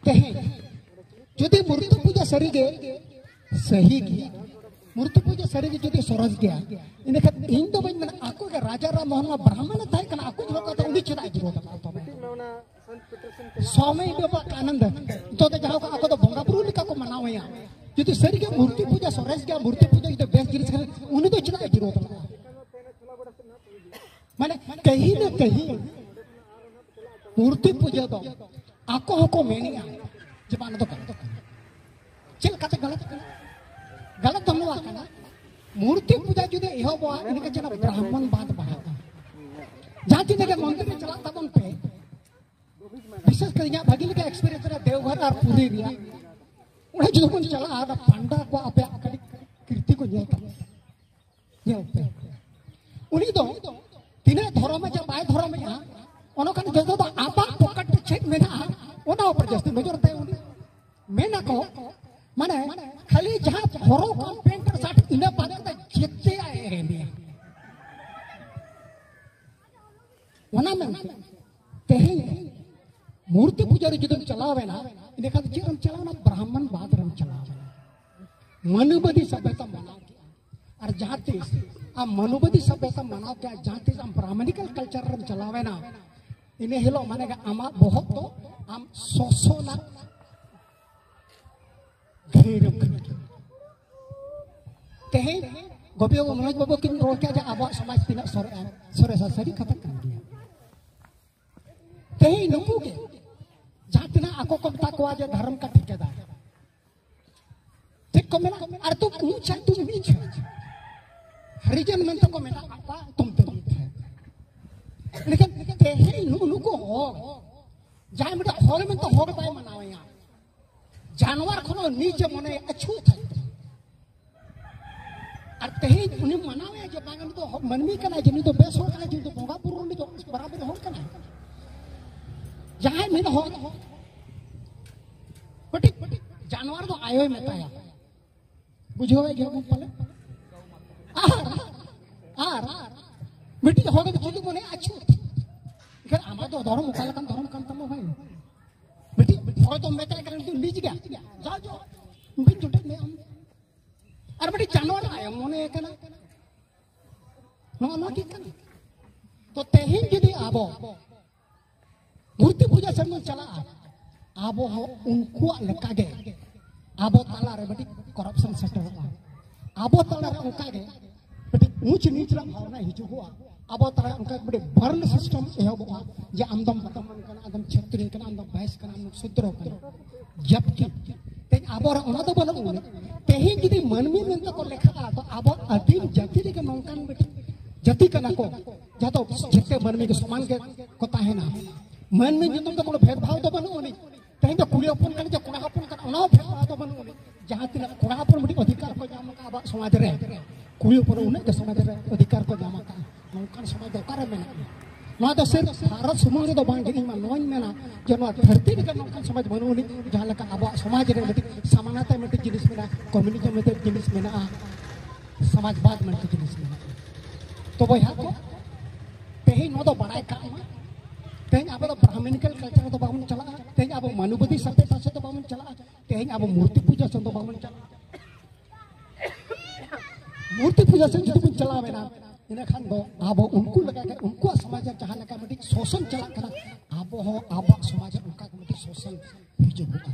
ᱛᱮᱦᱮᱧ ᱡᱩᱫᱤ ᱢᱩᱨᱛᱤ ᱯᱩᱡᱟ ᱥᱟᱹᱨᱤᱜᱮ ᱥᱟᱹᱦᱤ ᱜᱮᱭᱟ, ᱢᱩᱨᱛᱤ ᱯᱩᱡᱟ ᱥᱟᱹᱨᱤᱜᱮ ᱡᱩᱫᱤ ᱥᱚᱨᱚᱥ ᱜᱮᱭᱟ, ᱤᱱᱟᱹᱠᱷᱟᱱ ᱤᱧ ᱫᱚ ᱵᱟᱹᱧ ᱢᱮᱱᱟ ᱟᱠᱚ ᱜᱮ ᱨᱟᱡᱟ ᱨᱟᱢ ᱢᱳᱦᱚᱱ ᱢᱟ ᱵᱨᱟᱦᱢᱚᱬ ᱮ ᱛᱟᱦᱮᱸ ᱠᱟᱱᱟ, ᱟᱠᱚ ᱡᱚᱲᱚ ᱠᱟᱛᱮ ᱩᱱᱤ ᱪᱮᱫᱟᱜ ᱮ ᱵᱤᱨᱳᱫᱷᱟ ᱛᱚᱵᱮ? ᱥᱟᱢᱤ ᱵᱤᱵᱮᱠᱟᱱᱟᱱᱫ ᱱᱤᱛᱚᱜ ᱫᱚ ᱡᱟᱦᱟᱸ ᱠᱚ ᱟᱠᱚ ᱫᱚ ᱵᱚᱸᱜᱟ ᱵᱩᱨᱩ ᱞᱮᱠᱟ ᱠᱚ ᱢᱟᱱᱟᱣᱮᱭᱟ, ᱡᱩᱫᱤ ᱥᱟᱹᱨᱤᱜᱮ ᱢᱩᱨᱛᱤ ᱯᱩᱡᱟ ᱥᱚᱨᱮᱥ ᱜᱮᱭᱟ, ᱢᱩᱨᱛᱤ ᱯᱩᱡᱟ ᱡᱩᱫᱤ ᱵᱮᱥ ᱡᱤᱱᱤᱥ ᱠᱟᱱᱟ, ᱩᱱᱤ ᱫᱚ ᱪᱮᱫᱟᱜ ᱮ ᱵᱤᱨᱳᱫᱷᱟ? ᱢᱟᱱᱮ ᱠᱟᱹᱦᱤ ᱱᱟ ᱠᱟᱹᱦᱤ ᱢᱩᱨᱛᱤ ᱯᱩᱡᱟ ᱫᱚ ᱟᱠᱚ ᱦᱚᱸᱠᱚ ᱢᱮᱱᱮᱜᱼᱟ ᱡᱮ ᱵᱟᱝ, ᱚᱱᱟ ᱫᱚ ᱜᱟᱞᱟᱛ ᱠᱟᱱᱟ᱾ ᱪᱮᱫ ᱞᱮᱠᱟᱛᱮ ᱜᱟᱞᱟᱛ ᱠᱟᱱᱟ? ᱜᱟᱞᱟᱛ ᱫᱚ ᱱᱚᱣᱟ ᱠᱟᱱᱟ, ᱢᱩᱨᱛᱤ ᱯᱩᱡᱟ ᱡᱩᱫᱤ ᱮᱦᱚᱵᱚᱜᱼᱟ, ᱤᱱᱟᱹᱠᱷᱟᱱ ᱡᱮᱱᱚ ᱵᱨᱟᱦᱢᱚᱱ ᱵᱟᱫ ᱵᱟᱲᱟᱜᱼᱟ᱾ ᱡᱟᱦᱟᱸ ᱛᱤᱱᱟᱹᱜ ᱜᱮ ᱢᱚᱱᱫᱤᱨ ᱨᱮ ᱪᱟᱞᱟᱜ ᱛᱟᱵᱚᱱ ᱯᱮ, ᱵᱤᱥᱮᱥ ᱠᱟᱨ ᱤᱧᱟᱹᱜ ᱵᱷᱟᱹᱜᱤ ᱞᱮᱠᱟ ᱮᱠᱥᱯᱤᱨᱤᱭᱮᱱᱥ ᱨᱮ ᱫᱮᱣᱜᱷᱚᱨ ᱟᱨ ᱯᱩᱨᱤ ᱨᱮᱭᱟᱜ, ᱚᱸᱰᱮ ᱡᱩᱫᱤ ᱵᱚᱱ ᱪᱟᱞᱟᱜᱼᱟ, ᱚᱱᱟ ᱯᱟᱱᱰᱟ ᱠᱚ ᱟᱯᱮᱭᱟᱜ ᱠᱟᱹᱴᱤᱡ ᱠᱤᱨᱛᱤ ᱠᱚ ᱧᱮᱞ ᱛᱟᱵᱚᱱ, ᱧᱮᱞ ᱯᱮ᱾ ᱩᱱᱤ ᱫᱚ ᱛᱤᱱᱟᱹᱜ ᱫᱷᱚᱨᱚᱢ ᱮ ᱪᱮ ᱵᱟᱭ ᱫᱷᱚᱨᱚᱢᱮᱜᱼᱟ, ᱚᱱᱟ ᱠᱷᱟᱱ ᱡᱚᱛᱚ ᱫᱚ ᱟᱢᱟᱜ ᱯᱚᱠᱮᱴ ᱨᱮ ᱪᱮᱫ ᱢᱮᱱᱟᱜᱼᱟ, ᱚᱱᱟ ᱩᱯᱚᱨ ᱡᱟᱹᱥᱛᱤ ᱱᱚᱡᱚᱨ ᱛᱟᱭ᱾ ᱩᱱᱤ ᱢᱮᱱᱟᱠᱚ, ᱢᱟᱱᱮ ᱠᱷᱟᱹᱞᱤ ᱡᱟᱦᱟᱸ ᱦᱚᱨᱚᱜ ᱠᱟᱜ ᱯᱮᱱᱴ ᱟᱨ ᱥᱟᱨᱴ, ᱤᱱᱟᱹ ᱵᱟᱫᱮ ᱫᱚ ᱡᱮᱛᱮᱭᱟᱜ ᱮ ᱮᱢᱮᱭᱟ᱾ ᱚᱱᱟ ᱢᱮᱱᱛᱮ ᱛᱮᱦᱮᱧ ᱢᱩᱨᱛᱤ ᱯᱩᱡᱟ ᱨᱮ ᱡᱩᱫᱤᱢ ᱪᱟᱞᱟᱣ ᱮᱱᱟ, ᱤᱱᱟᱹᱠᱷᱟᱱ ᱪᱮᱫ ᱨᱮᱢ ᱪᱟᱞᱟᱣ ᱮᱱᱟ? ᱵᱨᱟᱦᱢᱚᱱ ᱵᱟᱫ ᱨᱮᱢ ᱪᱟᱞᱟᱣ ᱮᱱᱟ᱾ ᱢᱟᱱᱩᱵᱟᱫᱤ ᱥᱚᱵᱷᱭᱚᱛᱟᱢ ᱢᱟᱱᱟᱣ ᱠᱮᱜᱼᱟ᱾ ᱟᱨ ᱡᱟᱦᱟᱸ ᱛᱤᱥ ᱟᱢ ᱢᱟᱱᱩᱵᱟᱫᱤ ᱥᱚᱵᱷᱭᱚᱛᱟᱢ ᱢᱟᱱᱟᱣ ᱠᱮᱜᱼᱟ, ᱡᱟᱦᱟᱸ ᱛᱤᱥ ᱟᱢ ᱵᱨᱟᱦᱢᱚᱱᱤᱠᱟᱞ ᱠᱟᱞᱪᱟᱨ ᱨᱮᱢ ᱪᱟᱞᱟᱣ ᱮᱱᱟ, ᱤᱱᱟᱹ ᱦᱤᱞᱳᱜ ᱢᱟᱱᱮ ᱜᱮ ᱟᱢᱟᱜ ᱵᱚᱦᱚᱜ ᱫᱚ ᱟᱢ ᱥᱚᱥᱚᱱᱟᱜ ᱜᱷᱟᱹᱲ ᱨᱮᱢ ᱠᱷᱟᱹᱲ ᱠᱮᱜᱼᱟ᱾ ᱛᱮᱦᱮᱧ ᱜᱳᱯᱤ ᱵᱟᱹᱵᱩ, ᱢᱚᱱᱳᱡᱽ ᱵᱟᱹᱵᱩ ᱠᱤᱱ ᱨᱚᱲ ᱠᱮᱜᱼᱟ ᱡᱮ ᱟᱵᱚᱣᱟᱜ ᱥᱚᱢᱟᱡᱽ ᱛᱤᱱᱟᱹᱜ ᱥᱚᱨᱮᱥᱟ, ᱥᱚᱨᱮᱥᱟ, ᱥᱟᱹᱨᱤ ᱠᱟᱛᱷᱟ ᱠᱟᱱ ᱜᱮᱭᱟ᱾ ᱛᱮᱦᱮᱧ ᱱᱩᱠᱩ ᱜᱮ ᱡᱟᱦᱟᱸ ᱛᱤᱱᱟᱹᱜ ᱟᱠᱚ ᱠᱚ ᱢᱮᱛᱟ ᱠᱚᱣᱟ ᱡᱮ ᱫᱷᱚᱨᱚᱢ ᱠᱟ ᱴᱷᱤᱠᱟᱹᱫᱟᱨ, ᱪᱮᱫ ᱠᱚ ᱢᱮᱱᱟ? ᱟᱨ ᱛᱩᱢ ᱩᱸᱪᱟ, ᱛᱩᱢ ᱱᱤᱪᱟ, ᱦᱟᱨᱤᱡᱟᱱ ᱢᱮᱱᱛᱮ ᱠᱚ ᱢᱮᱛᱟ ᱠᱚᱣᱟ, ᱛᱩᱢ ᱛᱮ ᱱᱤᱪᱟ᱾ ᱞᱮᱠᱤᱱ ᱛᱮᱦᱮᱧ ᱱᱩᱜᱩ ᱱᱩᱠᱩ ᱦᱚᱲ, ᱡᱟᱦᱟᱸᱭ ᱢᱤᱫᱴᱮᱱ ᱦᱚᱲ ᱢᱮᱱᱛᱮ ᱦᱚᱲ ᱵᱟᱭ ᱢᱟᱱᱟᱣᱮᱭᱟ, ᱡᱟᱱᱣᱟᱨ ᱠᱷᱚᱱ ᱦᱚᱸ ᱱᱤᱪ ᱢᱚᱱᱮ ᱟᱹᱪᱩᱨ ᱛᱟᱭ᱾ ᱟᱨ ᱛᱮᱦᱮᱧ ᱩᱱᱤ ᱢᱟᱱᱟᱣᱮᱭᱟ ᱡᱮ ᱵᱟᱝ, ᱩᱱᱤ ᱫᱚ ᱦᱚ-, ᱢᱟᱹᱱᱢᱤ ᱠᱟᱱᱟᱭ, ᱡᱮ ᱱᱩᱭ ᱫᱚ ᱵᱮᱥ ᱦᱚᱲ ᱠᱟᱱᱟᱭ, ᱡᱮ ᱱᱩᱭ ᱫᱚ ᱵᱚᱸᱜᱟ ᱵᱩᱨᱩ ᱨᱮᱱ ᱫᱚ ᱵᱟᱨᱟᱵᱟᱹᱨᱤ ᱦᱚᱲ ᱠᱟᱱᱟᱭ᱾ ᱡᱟᱦᱟᱸᱭ ᱢᱤᱫ ᱦᱚᱲ ᱠᱟᱹᱴᱤᱡ ᱡᱟᱱᱣᱟᱨ ᱫᱚ ᱟᱭᱳᱭ ᱢᱮᱛᱟᱭᱟ, ᱵᱩᱡᱷᱟᱹᱣᱮᱫ ᱜᱮᱭᱟ ᱵᱚᱱ ᱯᱟᱞᱮ? ᱟᱨ ᱪᱷᱩᱛ᱾ ᱮᱱᱠᱷᱟᱱ ᱟᱢᱟᱜ ᱫᱚ ᱫᱷᱚᱨᱚᱢ ᱚᱠᱟ ᱞᱮᱠᱟᱱ ᱫᱷᱚᱨᱚᱢ ᱠᱟᱱ ᱛᱟᱢᱟ ᱵᱷᱟᱭ? ᱢᱤᱫᱴᱤᱡ ᱦᱚᱲ ᱫᱚᱢ ᱢᱮᱛᱟᱭ ᱠᱟᱱᱟ, "ᱱᱤᱡ ᱜᱮ ᱡᱟ ᱡᱚ ᱵᱟᱹᱧ ᱡᱚᱴᱮᱫ ᱢᱮᱭᱟ ᱟᱢ, ᱟᱨ ᱢᱤᱫᱴᱤᱡ ᱡᱟᱱᱣᱟᱨ ᱟᱭᱮᱢ ᱢᱚᱱᱮ ᱠᱟᱱᱟ, ᱱᱚᱜᱼᱚ ᱱᱚᱣᱟ ᱴᱷᱤᱠ ᱠᱟᱱᱟ?" ᱛᱚ ᱛᱮᱦᱮᱧ ᱡᱩᱫᱤ ᱟᱵᱚ ᱢᱩᱨᱛᱤ ᱯᱩᱡᱟ ᱥᱮᱫ ᱵᱚᱱ ᱪᱟᱞᱟᱜᱼᱟ, ᱟᱵᱚ ᱦᱚᱸ ᱩᱱᱠᱩᱣᱟᱜ ᱞᱮᱠᱟᱜᱮ ᱟᱵᱚ ᱛᱟᱞᱟᱨᱮ ᱢᱤᱫᱴᱤᱡ ᱠᱚᱨᱟᱯᱥᱚᱱ ᱥᱮᱴᱮᱨᱚᱜᱼᱟ᱾ ᱟᱵᱚ ᱛᱟᱞᱟᱨᱮ ᱚᱱᱠᱟᱜᱮ ᱢᱤᱫᱴᱤᱡ ᱩᱪ ᱱᱤᱪ ᱨᱮᱱᱟᱜ ᱵᱷᱟᱵᱽᱱᱟ ᱦᱤᱡᱩᱜᱚᱜᱼᱟ᱾ ᱟᱵᱚ ᱛᱟᱞᱟᱨᱮ ᱚᱱᱠᱟ ᱢᱤᱫᱴᱤᱡ ᱵᱟᱨᱱ ᱥᱤᱥᱴᱮᱢ ᱮᱦᱚᱵᱚᱜᱼᱟ, ᱡᱮ ᱟᱢ ᱫᱚᱢ ᱵᱨᱟᱦᱢᱚᱱ ᱠᱟᱱᱟ, ᱟᱢ ᱫᱚᱢ ᱪᱷᱚᱛᱨᱤᱭᱚ ᱠᱟᱱᱟ, ᱟᱢ ᱫᱚᱢ ᱵᱟᱭᱥ ᱠᱟᱱᱟ, ᱟᱢ ᱫᱚᱢ ᱥᱩᱫᱨᱚ ᱠᱟᱱᱟ᱾ ᱡᱟᱵᱠᱤ ᱛᱮᱦᱮᱧ ᱟᱵᱚᱨᱮ ᱚᱱᱟ ᱫᱚ ᱵᱟᱹᱱᱩᱜ ᱟᱹᱱᱤᱡ᱾ ᱛᱮᱦᱮᱧ ᱡᱩᱫᱤ ᱢᱟᱹᱱᱢᱤ ᱢᱮᱱᱛᱮ ᱠᱚ ᱞᱮᱠᱷᱟᱜᱼᱟ, ᱛᱚ ᱟᱵᱚ ᱟᱹᱫᱤᱢ ᱡᱟᱹᱛᱤ ᱨᱮᱜᱮ ᱱᱚᱝᱠᱟᱱ ᱢᱤᱫᱴᱤᱡ ᱡᱟᱹᱛᱤ ᱠᱟᱱᱟ ᱠᱚ, ᱡᱟᱦᱟᱸ ᱫᱚ ᱡᱮᱛᱮ ᱢᱟᱹᱱᱢᱤ ᱜᱮ ᱥᱚᱢᱟᱱ ᱜᱮ ᱠᱚ ᱛᱟᱦᱮᱱᱟ᱾ ᱢᱟᱹᱱᱢᱤ ᱧᱩᱛᱩᱢ ᱛᱮ ᱠᱳᱱᱳ ᱵᱷᱮᱫᱽᱵᱷᱟᱣ ᱫᱚ ᱵᱟᱹᱱᱩᱜ ᱟᱹᱱᱤᱡ᱾ ᱛᱮᱦᱮᱧ ᱫᱚ ᱠᱩᱲᱤ ᱦᱚᱯᱚᱱ ᱠᱟᱱᱟ ᱡᱮ ᱠᱚᱲᱟ ᱦᱚᱯᱚᱱ ᱠᱟᱱᱟ, ᱚᱱᱟ ᱦᱚᱸ ᱵᱷᱮᱫᱽᱵᱷᱟᱣ ᱫᱚ ᱵᱟᱹᱱᱩᱜ ᱟᱹᱱᱤᱡ᱾ ᱡᱟᱦᱟᱸ ᱛᱤᱱᱟᱹᱜ ᱠᱚᱲᱟ ᱦᱚᱯᱚᱱ ᱢᱤᱫᱴᱤᱡ ᱚᱫᱷᱤᱠᱟᱨ ᱠᱚ ᱧᱟᱢ ᱟᱠᱟᱫᱼᱟ ᱟᱵᱚᱣᱟᱜ ᱥᱚᱢᱟᱡᱽ ᱨᱮ, ᱠᱩᱲᱤ ᱦᱚᱯᱚᱱ ᱩᱱᱟᱹᱜ ᱜᱮ ᱥᱚᱢᱟᱡᱽ ᱨᱮ ᱚᱫᱷᱤᱠᱟᱨ ᱠᱚ ᱧᱟᱢ ᱟᱠᱟᱫᱼᱟ᱾ ᱱᱚᱝᱠᱟᱱ ᱥᱚᱢᱟᱡᱽ ᱫᱚ ᱚᱠᱟᱨᱮ ᱢᱮᱱᱟᱜᱼᱟ? ᱱᱚᱣᱟ ᱫᱚ ᱥᱤᱨᱯ ᱵᱷᱟᱨᱚᱛ ᱥᱩᱢᱩᱝ ᱨᱮᱫᱚ ᱵᱟᱝ ᱜᱮ, ᱤᱧ ᱢᱟ ᱱᱚᱣᱟᱧ ᱢᱮᱱᱟ ᱡᱮ ᱱᱚᱣᱟ ᱫᱷᱟᱹᱨᱛᱤ ᱨᱮᱜᱮ ᱱᱚᱝᱠᱟᱱ ᱥᱚᱢᱟᱡᱽ ᱵᱟᱹᱱᱩᱜ ᱟᱹᱱᱤᱡ, ᱡᱟᱦᱟᱸ ᱞᱮᱠᱟ ᱟᱵᱚᱣᱟᱜ ᱥᱚᱢᱟᱡᱽ ᱨᱮ ᱢᱤᱫᱴᱤᱡ ᱥᱟᱢᱟᱱᱟᱛᱟ ᱢᱤᱫᱴᱤᱡ ᱡᱤᱱᱤᱥ ᱢᱮᱱᱟᱜᱼᱟ, ᱠᱚᱢᱤᱭᱩᱱᱤᱡᱚᱢ ᱢᱤᱫᱴᱤᱡ ᱡᱤᱱᱤᱥ ᱢᱮᱱᱟᱜᱼᱟ, ᱥᱚᱢᱟᱡᱽᱵᱟᱫᱽ ᱢᱤᱫᱴᱤᱡ ᱡᱤᱱᱤᱥ ᱢᱮᱱᱟᱜᱼᱟ᱾ ᱛᱚ ᱵᱚᱭᱦᱟ ᱠᱚ, ᱛᱮᱦᱮᱧ ᱱᱚᱣᱟ ᱫᱚ ᱵᱟᱲᱟᱭ ᱠᱟᱜ ᱢᱟ, ᱛᱮᱦᱮᱧ ᱟᱵᱚ ᱫᱚ ᱵᱨᱟᱦᱢᱤᱱᱤᱠᱟᱞ ᱠᱟᱞᱪᱟᱨ ᱨᱮᱫᱚ ᱵᱟᱵᱚᱱ ᱪᱟᱞᱟᱜᱼᱟ, ᱛᱮᱦᱮᱧ ᱟᱵᱚ ᱢᱟᱱᱩᱵᱟᱫᱤ ᱥᱟᱵᱷᱭᱚᱛᱟ ᱥᱮᱫ ᱫᱚ ᱵᱟᱵᱚᱱ ᱪᱟᱞᱟᱜᱼᱟ, ᱛᱮᱦᱮᱧ ᱟᱵᱚ ᱢᱩᱨᱛᱤ ᱯᱩᱡᱟ ᱥᱮᱫ ᱫᱚ ᱵᱟᱵᱚᱱ ᱪᱟᱞᱟᱜᱼᱟ᱾ ᱢᱩᱨᱛᱤ ᱯᱩᱡᱟ ᱥᱮᱫ ᱡᱩᱫᱤ ᱵᱚᱱ ᱪᱟᱞᱟᱣ ᱮᱱᱟ, ᱤᱱᱟᱹᱠᱷᱟᱱ ᱫᱚ ᱟᱵᱚ ᱩᱱᱠᱩ ᱞᱮᱠᱟᱜᱮ, ᱩᱱᱠᱩᱣᱟᱜ ᱥᱚᱢᱟᱡᱽ ᱨᱮ ᱡᱟᱦᱟᱸ ᱞᱮᱠᱟ ᱢᱤᱫᱴᱤᱡ ᱥᱳᱥᱚᱱ ᱪᱟᱞᱟᱜ ᱠᱟᱱᱟ, ᱟᱵᱚ ᱦᱚᱸ ᱟᱵᱚᱣᱟᱜ ᱥᱚᱢᱟᱡᱽ ᱨᱮ ᱚᱱᱠᱟ ᱜᱮ ᱢᱤᱫᱴᱤᱡ ᱥᱳᱥᱚᱱ ᱦᱤᱡᱩᱜᱚᱜᱼᱟ᱾